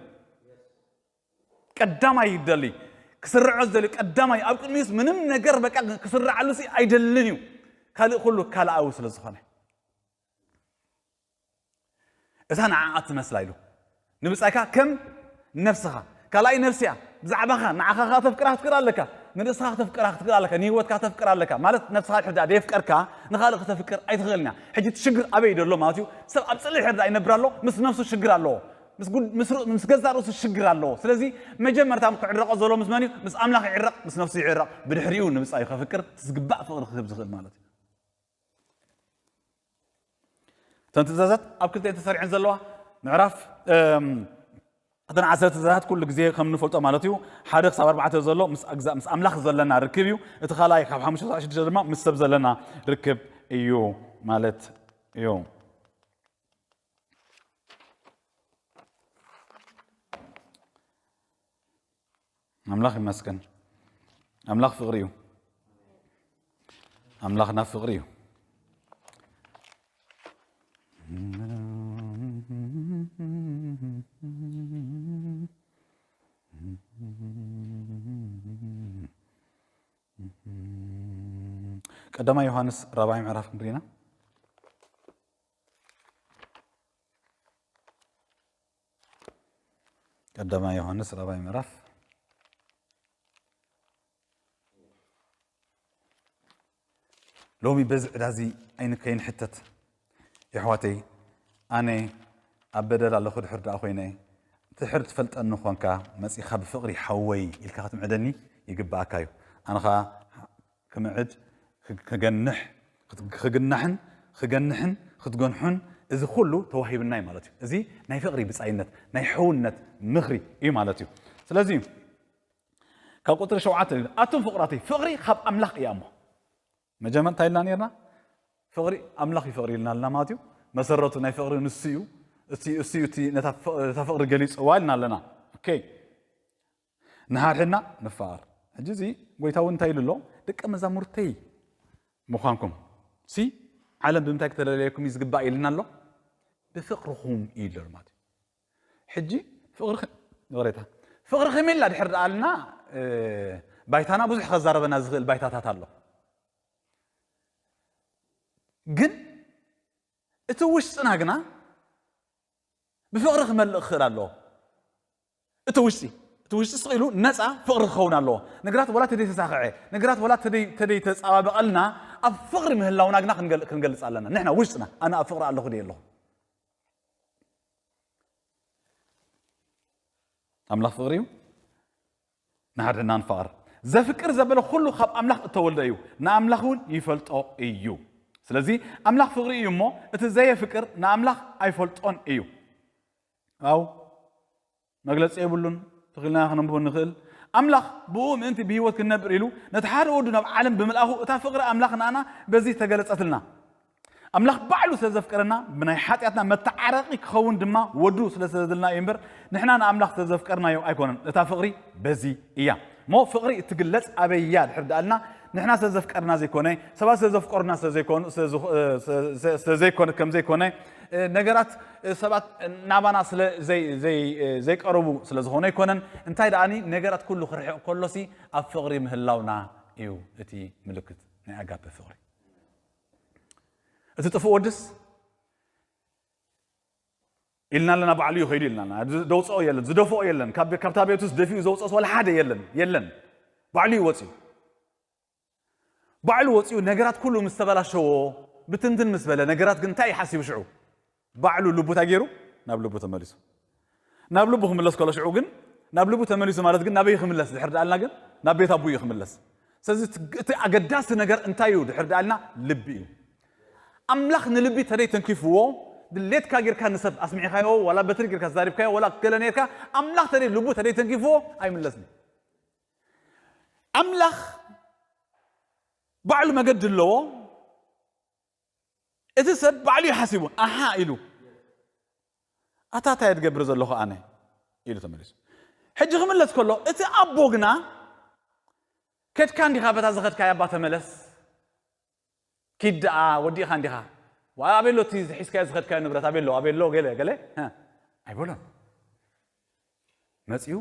ቀዳማይ ይደሊ። ክስርዖ ዝደሊ ቀዳማይ ኣብ ቅድሚኡስ ምንም ነገር በቃ ክስርዓሉ ሲ ኣይደልን እዩ። ካልእ ኩሉ ካልኣዊ ስለ ዝኾነ እታ ንዓኣ ትመስላ ኢሉ ንብጻይካ ከም ነፍስኻ ካልኣይ ነፍሲ እያ። ብዛዕባኻ ንዓኻ ኸዓ ተፍቅራ ክትክእል ኣለካ። ንርእስኻ ከተፍቅራ ክትክእል ኣለካ። ንህይወትካ ተፍቅራ ኣለካ ማለት ነፍስኻ ድሕር ደኣ ደየፍቀርካ ንኻልእ ከተፍቅር ኣይትኽእልን እያ። ሕጂ እቲ ሽግር ኣበይ እዩ ዘሎ ማለት እዩ? ሰብ ኣብ ጽልኢ ድሕር ደኣ ይነብር ኣሎ፣ ምስ ነፍሱ ሽግር ኣለዎ። ምስ ጉድ- ምስ ር- ምስ ገዛእ ርእሱ ሽግር ኣለዎ። ስለዚ መጀመርታ ክዕረቆ ዘሎ ምስ መን እዩ? ምስ ኣምላኽ ይዕረቕ፣ ምስ ነፍሱ ይዕረቕ። ብድሕሪኡ ንብጻዩ ከፍቅር ዝግባእ ፍቕሪ ክህብ ዝኽእል ማለት እዩ። እተን ትእዛዛት ኣብ ክልተ እየን ተሰሪዐን ዘለዋ። ምዕራፍ እም፣ እተን ዓሰርተ ትእዛዛት ኩሉ ግዜ ከም ንፈልጦ ማለት እዩ ሓደ ክሳብ ኣርባዕተ ዘሎ ምስ ኣግዛ- ምስ ኣምላኽ ዘለና ርክብ እዩ። እቲ ካልኣይ ካብ ሓሙሽተ ክሳብ ሽዱሽተ ድማ ምስ ሰብ ዘለና ርክብ እዩ ማለት እዩ። ኣምላኽ ይመስገን። ኣምላኽ ፍቕሪ እዩ። ኣምላኽና ፍቕሪ እዩ። ቀዳማይ ዮሃንስ ራብዓይ ምዕራፍ ክንርኢ ኢና። ቀዳማይ ዮሃንስ ራብዓይ ምዕራፍ። ሎሚ በዚ ዕዳዚ ኣይንከይንሕተት የሕዋተይ፣ ኣነ ኣብ በደል ኣለኹ ድሕር ደኣ ኮይነ፣ ድሕር ትፈልጠኒ ኾንካ መጺኻ ብፍቕሪ ሓወይ ኢልካ ክትምዕደኒ ይግብኣካ እዩ። ኣነ ኸኣ ክምዕድ፣ ክገንሕ፣ ክግናሕን ክገንሕን ክትገንሑን እዚ ኩሉ ተዋሂብናይ ማለት እዩ። እዚ ናይ ፍቕሪ ብጻይነት ናይ ሕውነት ምኽሪ እዩ ማለት እዩ። ስለዚ ካብ ቁፅሪ ሸውዓተ ኣቱም ፍቕራተይ ፍቕሪ ካብ ኣምላኽ እያ እሞ መጀመርታ ኢልና ነርና ፍቕሪ ኣምላኽ እዩ ፍቕሪ ኢልና ኣለና ማለት እዩ። መሰረቱ ናይ ፍቕሪ ንሱ እዩ። እሱ እዩ እቲ ነታ ፍቕሪ ገሊፅዋ ኢልና ኣለና። ኦኬ ንሓድሕድና ንፋቐር። ሕጂ እዚ ጎይታ እውን እንታይ ኢሉ ኣሎ? ደቀ መዛሙርተይ ምዃንኩም ሲ ዓለም ብምንታይ ክተለለየኩም እዩ ዝግባእ ኢልና ኣሎ? ብፍቕርኹም እዩ ኢሉ ኣሎ ማለት እዩ። ሕጂ ፍቕሪ ይቕሬታ ፍቕሪ ከመይ ኢልና ድሕር ደኣልና ባይታና ብዙሕ ከዛረበና ዝኽእል ባይታታት ኣሎ። ግን እቲ ውሽጥና ግና ብፍቕሪ ክመልእ ክኽእል ኣለዎ። እቲ ውሽጢ እቲ ውሽጢ ስቕ ኢሉ ነፃ ፍቕሪ ክኸውን ኣለዎ። ነገራት ወላ ተደይ ተሳኽዐ ነገራት ወላ ተደይ ተደይ ተፃባበቐልና ኣብ ፍቕሪ ምህላውና ግና ክንገል- ክንገልፅ ኣለና። ንሕና ውሽጥና ኣነ ኣብ ፍቕሪ ኣለኹ ድየ ኣለኹ? ኣምላኽ ፍቕሪ እዩ። ንሓድሕድና ንፋቐር። ዘፍቅር ዘበለ ኩሉ ካብ ኣምላኽ እተወልደ እዩ፣ ንኣምላኽ እውን ይፈልጦ እዩ። ስለዚ ኣምላኽ ፍቕሪ እዩ እሞ፣ እቲ ዘየፍቅር ንኣምላኽ ኣይፈልጦን እዩ። ኣው መግለጺ የብሉን፣ ተኺልና ክነንብቦ ንኽእል። ኣምላኽ ብኡ ምእንቲ ብህይወት ክንነብር ኢሉ ነቲ ሓደ ወዱ ናብ ዓለም ብምልኣኹ፣ እታ ፍቕሪ ኣምላኽ ንኣና በዚ ተገለጸትልና። ኣምላኽ ባዕሉ ስለ ዘፍቀረና ብናይ ሓጢኣትና መተዓረቒ ክኸውን ድማ ወዱ ስለ ሰደደልና እዩ እምበር ንሕና ንኣምላኽ ስለ ዘፍቀርናዮ ኣይኮነን። እታ ፍቕሪ በዚ እያ። እሞ ፍቕሪ እትግለጽ ኣበይ እያ ድሕር ደኣልና ንሕና ስለ ዘፍቀርና ዘይኮነ ሰባት ስለ ዘፍቀሩና ስለ ዘይኮኑ ስለ ዝኾ- ስለ- ስለ ዘይኮነ ከም ዘይኮነ ነገራት ሰባት ናባና ስለ ዘይ- ዘይ- ዘይቀርቡ ስለ ዝኾነ ኣይኮነን። እንታይ ደኣኒ ነገራት ኩሉ ክርሕቕ ከሎሲ ኣብ ፍቕሪ ምህላውና እዩ እቲ ምልክት ናይ ኣጋፔ ፍቕሪ። እቲ ጥፉእ ወድስ ኢልና ኣለና ባዕሉ እዩ ከይዱ ኢልና ኣለና። ደውፅኦ የለን ዝደፍኦ የለን። ካብታ ቤቱስ ደፊኡ ዘውፅኦስ ዋላ ሓደ የለን የለን። ባዕሉ እዩ ወፂኡ። ባዕሉ ወፂኡ ነገራት ኩሉ ምስ ተበላሸዎ ብትንትን ምስ በለ ነገራት ግን እንታይ እዩ ሓሲቡ ሽዑ? ባዕሉ ልቡ እንታይ ገይሩ? ናብ ልቡ ተመሊሱ። ናብ ልቡ ክምለስ ከሎ ሽዑ ግን ናብ ልቡ ተመሊሱ ማለት ግን ናበይ ክምለስ ድሕር ደኣልና ግን ናብ ቤት ኣቡ እዩ ክምለስ። ስለዚ እቲ ኣገዳሲ ነገር እንታይ እዩ ድሕር ደኣልና ልቢ እዩ። ኣምላኽ ንልቢ ተደይ ተንኪፍዎ ድሌትካ ጌርካ ንሰብ ኣስሚዕካዮ፣ ዋላ በትሪ ጌርካ ተዛሪብካዮ፣ ዋላ ገለ ኔርካ፣ ኣምላኽ ተደይ ልቡ ተደይ ተንኪፍዎ ኣይምለስን። ኣምላኽ ባዕሉ መገዲ ኣለዎ። እቲ ሰብ ባዕሉ እዩ ሓሲቡ፣ ኣሓ ኢሉ፣ ኣታ እንታይ እየ ዝገብር ዘለኹ ኣነ? ኢሉ ተመሊሱ። ሕጂ ክምለስ ከሎ እቲ ኣቦ ግና፣ ከድካ እንዲኻ በታ ዝኸድካያ እባ ተመለስ፣ ኪድ ደኣ ወዲእኻ እንዲኻ፣ ዋ ኣበይ ኣሎ እቲ ሒዝካዮ ዝኸድካዮ ንብረት፣ ኣበይ ኣሎ፣ ኣበይ ኣሎ፣ ገለ ገለ፣ ሀ፣ ኣይበሎን። መጺኡ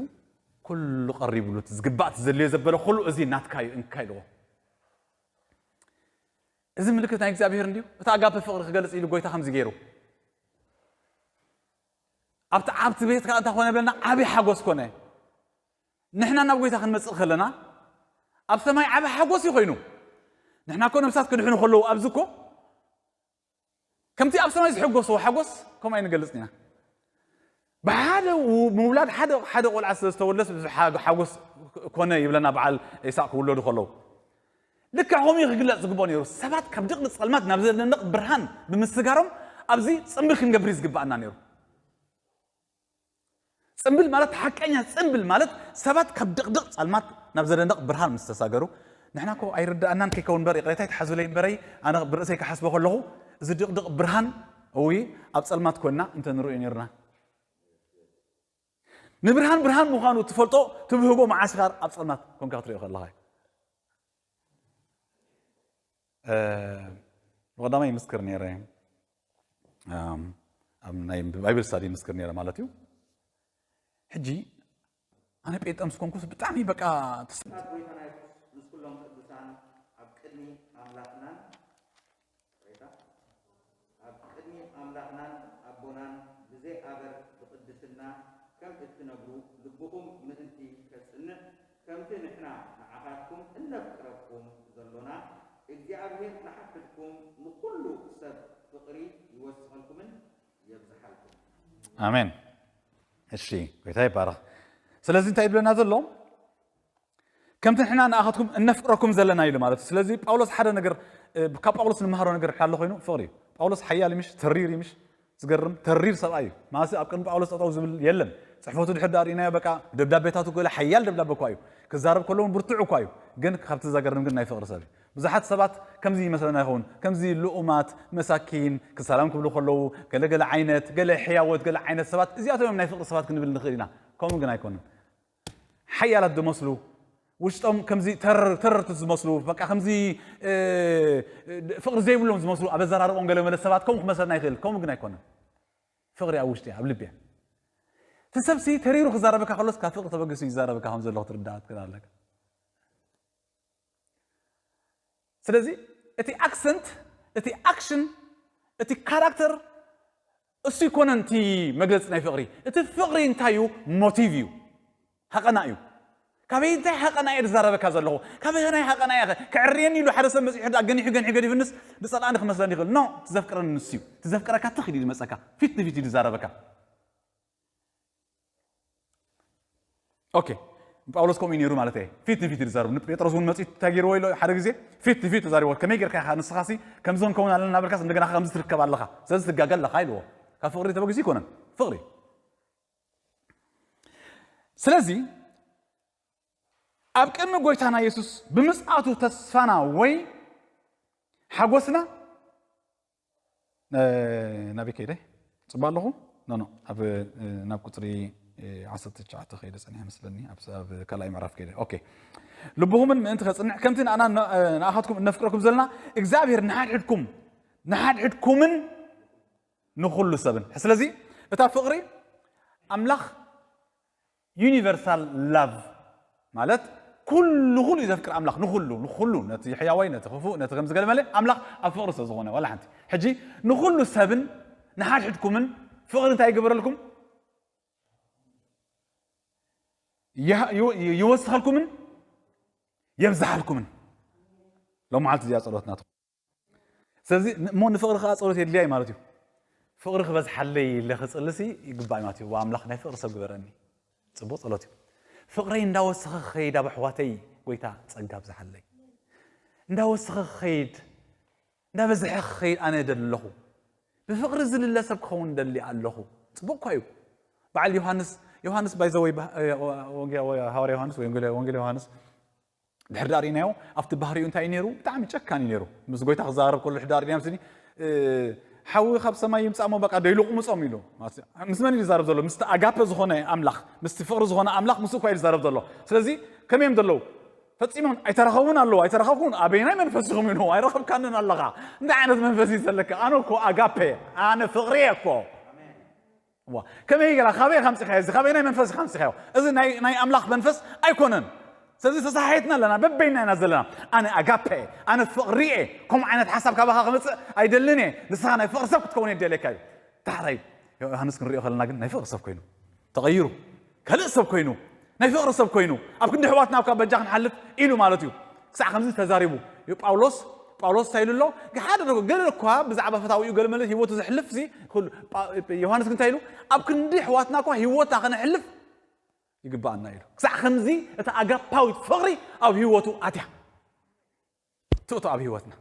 ኩሉ ቀሪብሉ፣ እቲ ዝግባእ፣ እቲ ዘድልዮ ዘበለ ኩሉ፣ እዚ ናትካ እዩ፣ እንካ ኢልዎ። እዚ ምልክት ናይ እግዚኣብሔር እንድዩ። እቲ ኣጋፔ ፍቕሪ ክገልጽ ኢሉ ጎይታ ከምዚ ገይሩ። ኣብቲ ዓብቲ ቤትካ እንታይ ኮነ ብለና? ዓቢ ሓጎስ ኮነ። ንሕና ናብ ጎይታ ክንመጽእ ከለና ኣብ ሰማይ ዓቢ ሓጎስ እዩ ኮይኑ። ንሕና እኮ ነብሳት ክድሕኑ ከለዉ ኣብዚ እኮ ከምቲ ኣብ ሰማይ ዝሕጎስዎ ሓጎስ ከምኡ ኣይንገልጽን ኢና። ብሓደ ው-፣ ምውላድ ሓደ፣ ሓደ ቆልዓ ስለ ዝተወለደስ ብዙሕ ሓ-፣ ሓጎስ ኮነ ይብለና በዓል ኢሳቅ ክውለዱ ከለዉ። ልክዕ ከምኡ እዩ ክግለጽ ዝግብኦ ነይሩ። ሰባት ካብ ድቕድቕ ጸልማት ናብ ዘደንቕ ብርሃን ብምስጋሮም ኣብዚ ጽምብል ክንገብር እዩ ዝግብኣና ነይሩ። ጽምብል ማለት፣ ሓቀኛ ጽምብል ማለት ሰባት ካብ ድቕድቕ ጸልማት ናብ ዘደንቕ ብርሃን ምስ ተሳገሩ፣ ንሕና እኮ ኣይርድኣናን ከይከውን እምበር፣ ይቕሬታ ይትሓዙለይ እምበረይ፣ ኣነ ብርእሰይ ክሓስቦ ከለኹ፣ እዚ ድቕድቕ ብርሃን እዊ ኣብ ጸልማት ኮንና እንተ ንርእዮ ነይርና። ንብርሃን ብርሃን ምዃኑ ትፈልጦ ትብህጎ መዓስ ኢኻ ኣብ ጸልማት ኮንካ ክትርእዮ ከለኻ እዩ። እ፣ ብቐዳማይ ይምስክር ነይረ። ኣም፣ ኣብ ናይ ባይብል ስታዲ ይምስክር ነይረ ማለት እዩ። ሕጂ ኣነ ጴንጠ ምስ ኮንኩስ ብጣዕሚ በቃ ተስ-፣ ኣብ ጎይታና የሱስ ምስ ኩሎም ቅዱሳን ኣብ ቅድሚ ኣምላኽናን፣ ይቕሬታ፣ ኣብ ቅድሚ ኣምላኽናን ኣቦናን ብዘይ ኣበር ብቕድስና ከም እትነብሩ ልብኹም ምእንቲ ከጽንዕ፣ ከምቲ ንሕና ንዓኻትኩም እነፍቅረኩም ዘሎና፣ እግዚኣብሔር ንሓድሕድኩም ንኹሉ ሰብ ፍቕሪ ይወስኸልኩምን የብዝሓልኩም። ኣሜን። እሺ፣ ጎይታ ይባረኽ። ስለዚ እንታይ ይብለና ዘሎ? ከምቲ ንሕና ንኣኻትኩም እነፍቅረኩም ዘለና ኢሉ ማለት እዩ። ስለዚ ጳውሎስ ሓደ ነገር፣ እ፣ ካብ ጳውሎስ ንምሃሮ ነገር ኣሎ ኮይኑ ፍቕሪ እዩ። ጳውሎስ ሓያል እዩ ምሽ፣ ተሪር እዩ ምሽ፣ ዝገርም ተሪር ሰብኣይ እዩ። ማለት ኣብ ቅድሚ ጳውሎስ ጠጠው ዝብል የለን። ጽሕፈቱ ድሕር ዳኣ ርኢናዮ፣ በቃ ደብዳቤታቱ ገለ ሓያል ደብዳቤ እኳ እዩ። ክዛረብ ከሎ እውን ብርቱዕ እኳ እዩ። ግን ካብቲ ዘገርም ግን ናይ ፍቕሪ ሰብ እዩ። ብዙሓት ሰባት ከምዚ ይመስለና ይኸውን። ከምዚ ልኡማት፣ መሳኪን፣ ክሳላም ክብሉ ከለዉ፣ ገለ ገለ ዓይነት፣ ገለ ሕያዎት፣ ገለ ዓይነት ሰባት፣ እዚኣቶም እዮም ናይ ፍቕሪ ሰባት ክንብል ንኽእል ኢና። ከምኡ ግን ኣይኮነን። ሓያላት ዝመስሉ፣ ውሽጦም ከምዚ ተር-፣ ተረርቲ ዝመስሉ፣ በቃ ከምዚ፣ እ፣ ፍቕሪ ዘይብሎም ዝመስሉ፣ ኣብ ኣዘራርቦም ገለ መለ ሰባት ከምኡ ክመስለና ይኽእል። ከምኡ ግን ኣይኮነን። ፍቕሪ ኣብ ውሽጢ እያ፣ ኣብ ልቢ እያ። እቲ ሰብሲ ተሪሩ ክዛረበካ ከሎስ፣ ካብ ፍቕሪ ተበጊሱ ይዛረበካ ከም ዘሎ ክትርዳእ ትክእል ኣለካ። ስለዚ እቲ ኣክሰንት፣ እቲ ኣክሽን፣ እቲ ካራክተር እሱ ይኮነን እቲ መግለጺ ናይ ፍቕሪ። እቲ ፍቕሪ እንታይ እዩ? ሞቲቭ እዩ። ሃቐና እዩ። ካበይ እንታይ ሃቐና እየ ዝዛረበካ ዘለኹ? ካበይ ናይ ሃቐና እየ? ክዕርየኒ ኢሉ ሓደ ሰብ መጺሑ ዳ ገኒሑ ገኒሑ ገዲፍንስ ንጸላእኒ ክመስለኒ ይኽእል። ኖ፣ ትዘፍቅረኒ ንሱ እዩ። ትዘፍቅረካ ትኽ ኢሉ ይመጸካ። ፊት ንፊት እዩ ዝዛረበካ። ኦኬ፣ ጳውሎስ ከምኡ እዩ ነይሩ ማለት እየ። ፊት ንፊት እዩ ዝዛረብ። ንጴጥሮስ እውን መጺኡ እንታይ ገይርዎ ኢሎ ሓደ ግዜ? ፊት ንፊት ተዛሪቦ። ከመይ ጌርካ ኢኻ ንስኻሲ ከምዞም ከውን ኣለና እናበልካስ እንደገና ከምዚ ትርከብ ኣለኻ? ስለዚ ትጋገ ኣለኻ ኢልዎ። ካብ ፍቕሪ ተበጊሱ ይኮነን። ፍቕሪ። ስለዚ ኣብ ቅድሚ ጎይታና የሱስ ብምጽኣቱ ተስፋና ወይ ሓጎስና፣ እ፣ ናበይ ከይደ? ጽባ ኣለኹ? ኖ፣ ኖ፣ ኣብ፣ እ፣ ናብ ቁጽሪ፣ እ፣ ዓሰርተ ትሽዓተ ከይደ ጸኒሐ መስለኒ። ኣብ፣ ኣብ ካልኣይ ምዕራፍ ከይደ። ኦኬ። ልብኹምን ምእንቲ ከጽንዕ፣ ከምቲ ንኣና ን-፣ እ፣ ንኣኻትኩም እነፍቅረኩም ዘለና፣ እግዚኣብሔር ንሓድሕድኩም፣ ንሓድሕድኩምን ንኹሉ ሰብን። ስለዚ እታ ፍቕሪ ኣምላኽ ዩኒቨርሳል ላቭ ማለት ኩሉ፣ ኩሉ እዩ ዘፍቅር ኣምላኽ፣ ንኹሉ፣ ንኹሉ፣ ነቲ ሕያዋይ፣ ነቲ ክፉእ፣ ነቲ ከምዚ ገለ መለ ኣምላኽ ኣብ ፍቕሪ ስለ ዝኾነ፣ ዋላ ሓንቲ። ሕጂ ንኹሉ ሰብን ንሓድሕድኩምን ፍቕሪ እንታይ ይግበረልኩም? ይሃ-፣ ይወ-፣ ይወስኸልኩምን የብዝሓልኩምን። ሎም መዓልቲ እዚኣ ጸሎትና ትኹን። ስለዚ ን-፣ እሞ ንፍቕሪ ከኣ ጸሎት የድልያ እዩ ማለት እዩ። ፍቕሪ ክበዝሓለይ ኢለ ክጽልሲ ይግባእ እዩ ማለት እዩ። ዋ ኣምላኽ ናይ ፍቕሪ ሰብ ግበረኒ። ጽቡቕ ጸሎት እዩ። ፍቕረይ እንዳወሰኸ ክኸይድ ኣብ ኣሕዋተይ ጎይታ ጸጋ ኣብዝሓለይ። እንዳወሰኸ ክኸይድ፣ እንዳበዝሐ ክኸይድ ኣነ እደሊ ኣለኹ። ብፍቕሪ ዝልለ ሰብ ክኸውን ደሊ ኣለኹ። ጽቡቕ እኳ እዩ። በዓል ዮሃንስ ዮሃንስ ባይዘወይ ሃዋርያ ዮሃንስ ወይ ወንጌል ዮሃንስ ድሕር ዳር ኢናዮ ኣብቲ ባህሪኡ እንታይ ነይሩ? ብጣዕሚ ጨካን እዩ ነይሩ። ምስ ጎይታ ክዛረብ ከሎ ድሕር ዳር ኢናዮ ስኒ ሓዊ ካብ ሰማይ ይምጻእ ሞ በቃ ደይሉ ቁምጾም ኢሉ። ምስ መን እዩ ዝዛረብ ዘሎ? ምስቲ ኣጋፔ ዝኾነ ኣምላኽ፣ ምስቲ ፍቕሪ ዝኾነ ኣምላኽ ምስ እኳ እዩ ዝዛረብ ዘሎ። ስለዚ ከመይ እዮም ዘለዉ? ፈጺሞም ኣይተረኸቡን ኣለዉ። ኣይተረኸብኩን ኣበይናይ መንፈስ ኢኹም ኢሉ ኣይረኸብካንን ኣለኻ። እንታይ ዓይነት መንፈስ እዩ ዘለካ? ኣነ እኮ ኣጋፔ ኣነ ፍቕሪ እኮ ዋ ከመይ ገላ ካበይ ከምጽኻዮ እዚ ካበይ ናይ መንፈስ ከምጽኻዮ እዚ ናይ ናይ ኣምላኽ መንፈስ ኣይኮነን። ስለዚ ተሳሒትና ኣለና በበይና ኢና ዘለና። ኣነ ኣጋፔ ኣነ ፍቕሪ እየ። ከምኡ ዓይነት ሓሳብ ካባኻ ክመጽእ ኣይደልን እየ። ንስኻ ናይ ፍቕሪ ሰብ ክትከውን የደልየካ እዩ። ዳሕራይ ዮሃንስ ክንሪኦ ከለና ግን ናይ ፍቕሪ ሰብ ኮይኑ ተቐይሩ ካልእ ሰብ ኮይኑ ናይ ፍቕሪ ሰብ ኮይኑ ኣብ ክንዲ ኣሕዋትና ኣብ ካብ በጃ ክንሓልፍ ኢሉ ማለት እዩ። ክሳዕ ከምዚ ተዛሪቡ እዩ ጳውሎስ። ጳውሎስ እንታይ ኢሉ ኣሎ? ሓደ ገለ እኳ ብዛዕባ ፈታዊኡ ገለ መለ ህይወቱ ዘሕልፍ ሲ ዮሃንስ እንታይ ኢሉ? ኣብ ክንዲ ኣሕዋትና እኳ ህይወታ ከነሕልፍ ይግባኣና ኢሉ። ክሳዕ ከምዚ እታ ኣጋፓዊት ፍቕሪ ኣብ ህይወቱ ኣትያ ትእቶ ኣብ ህይወትና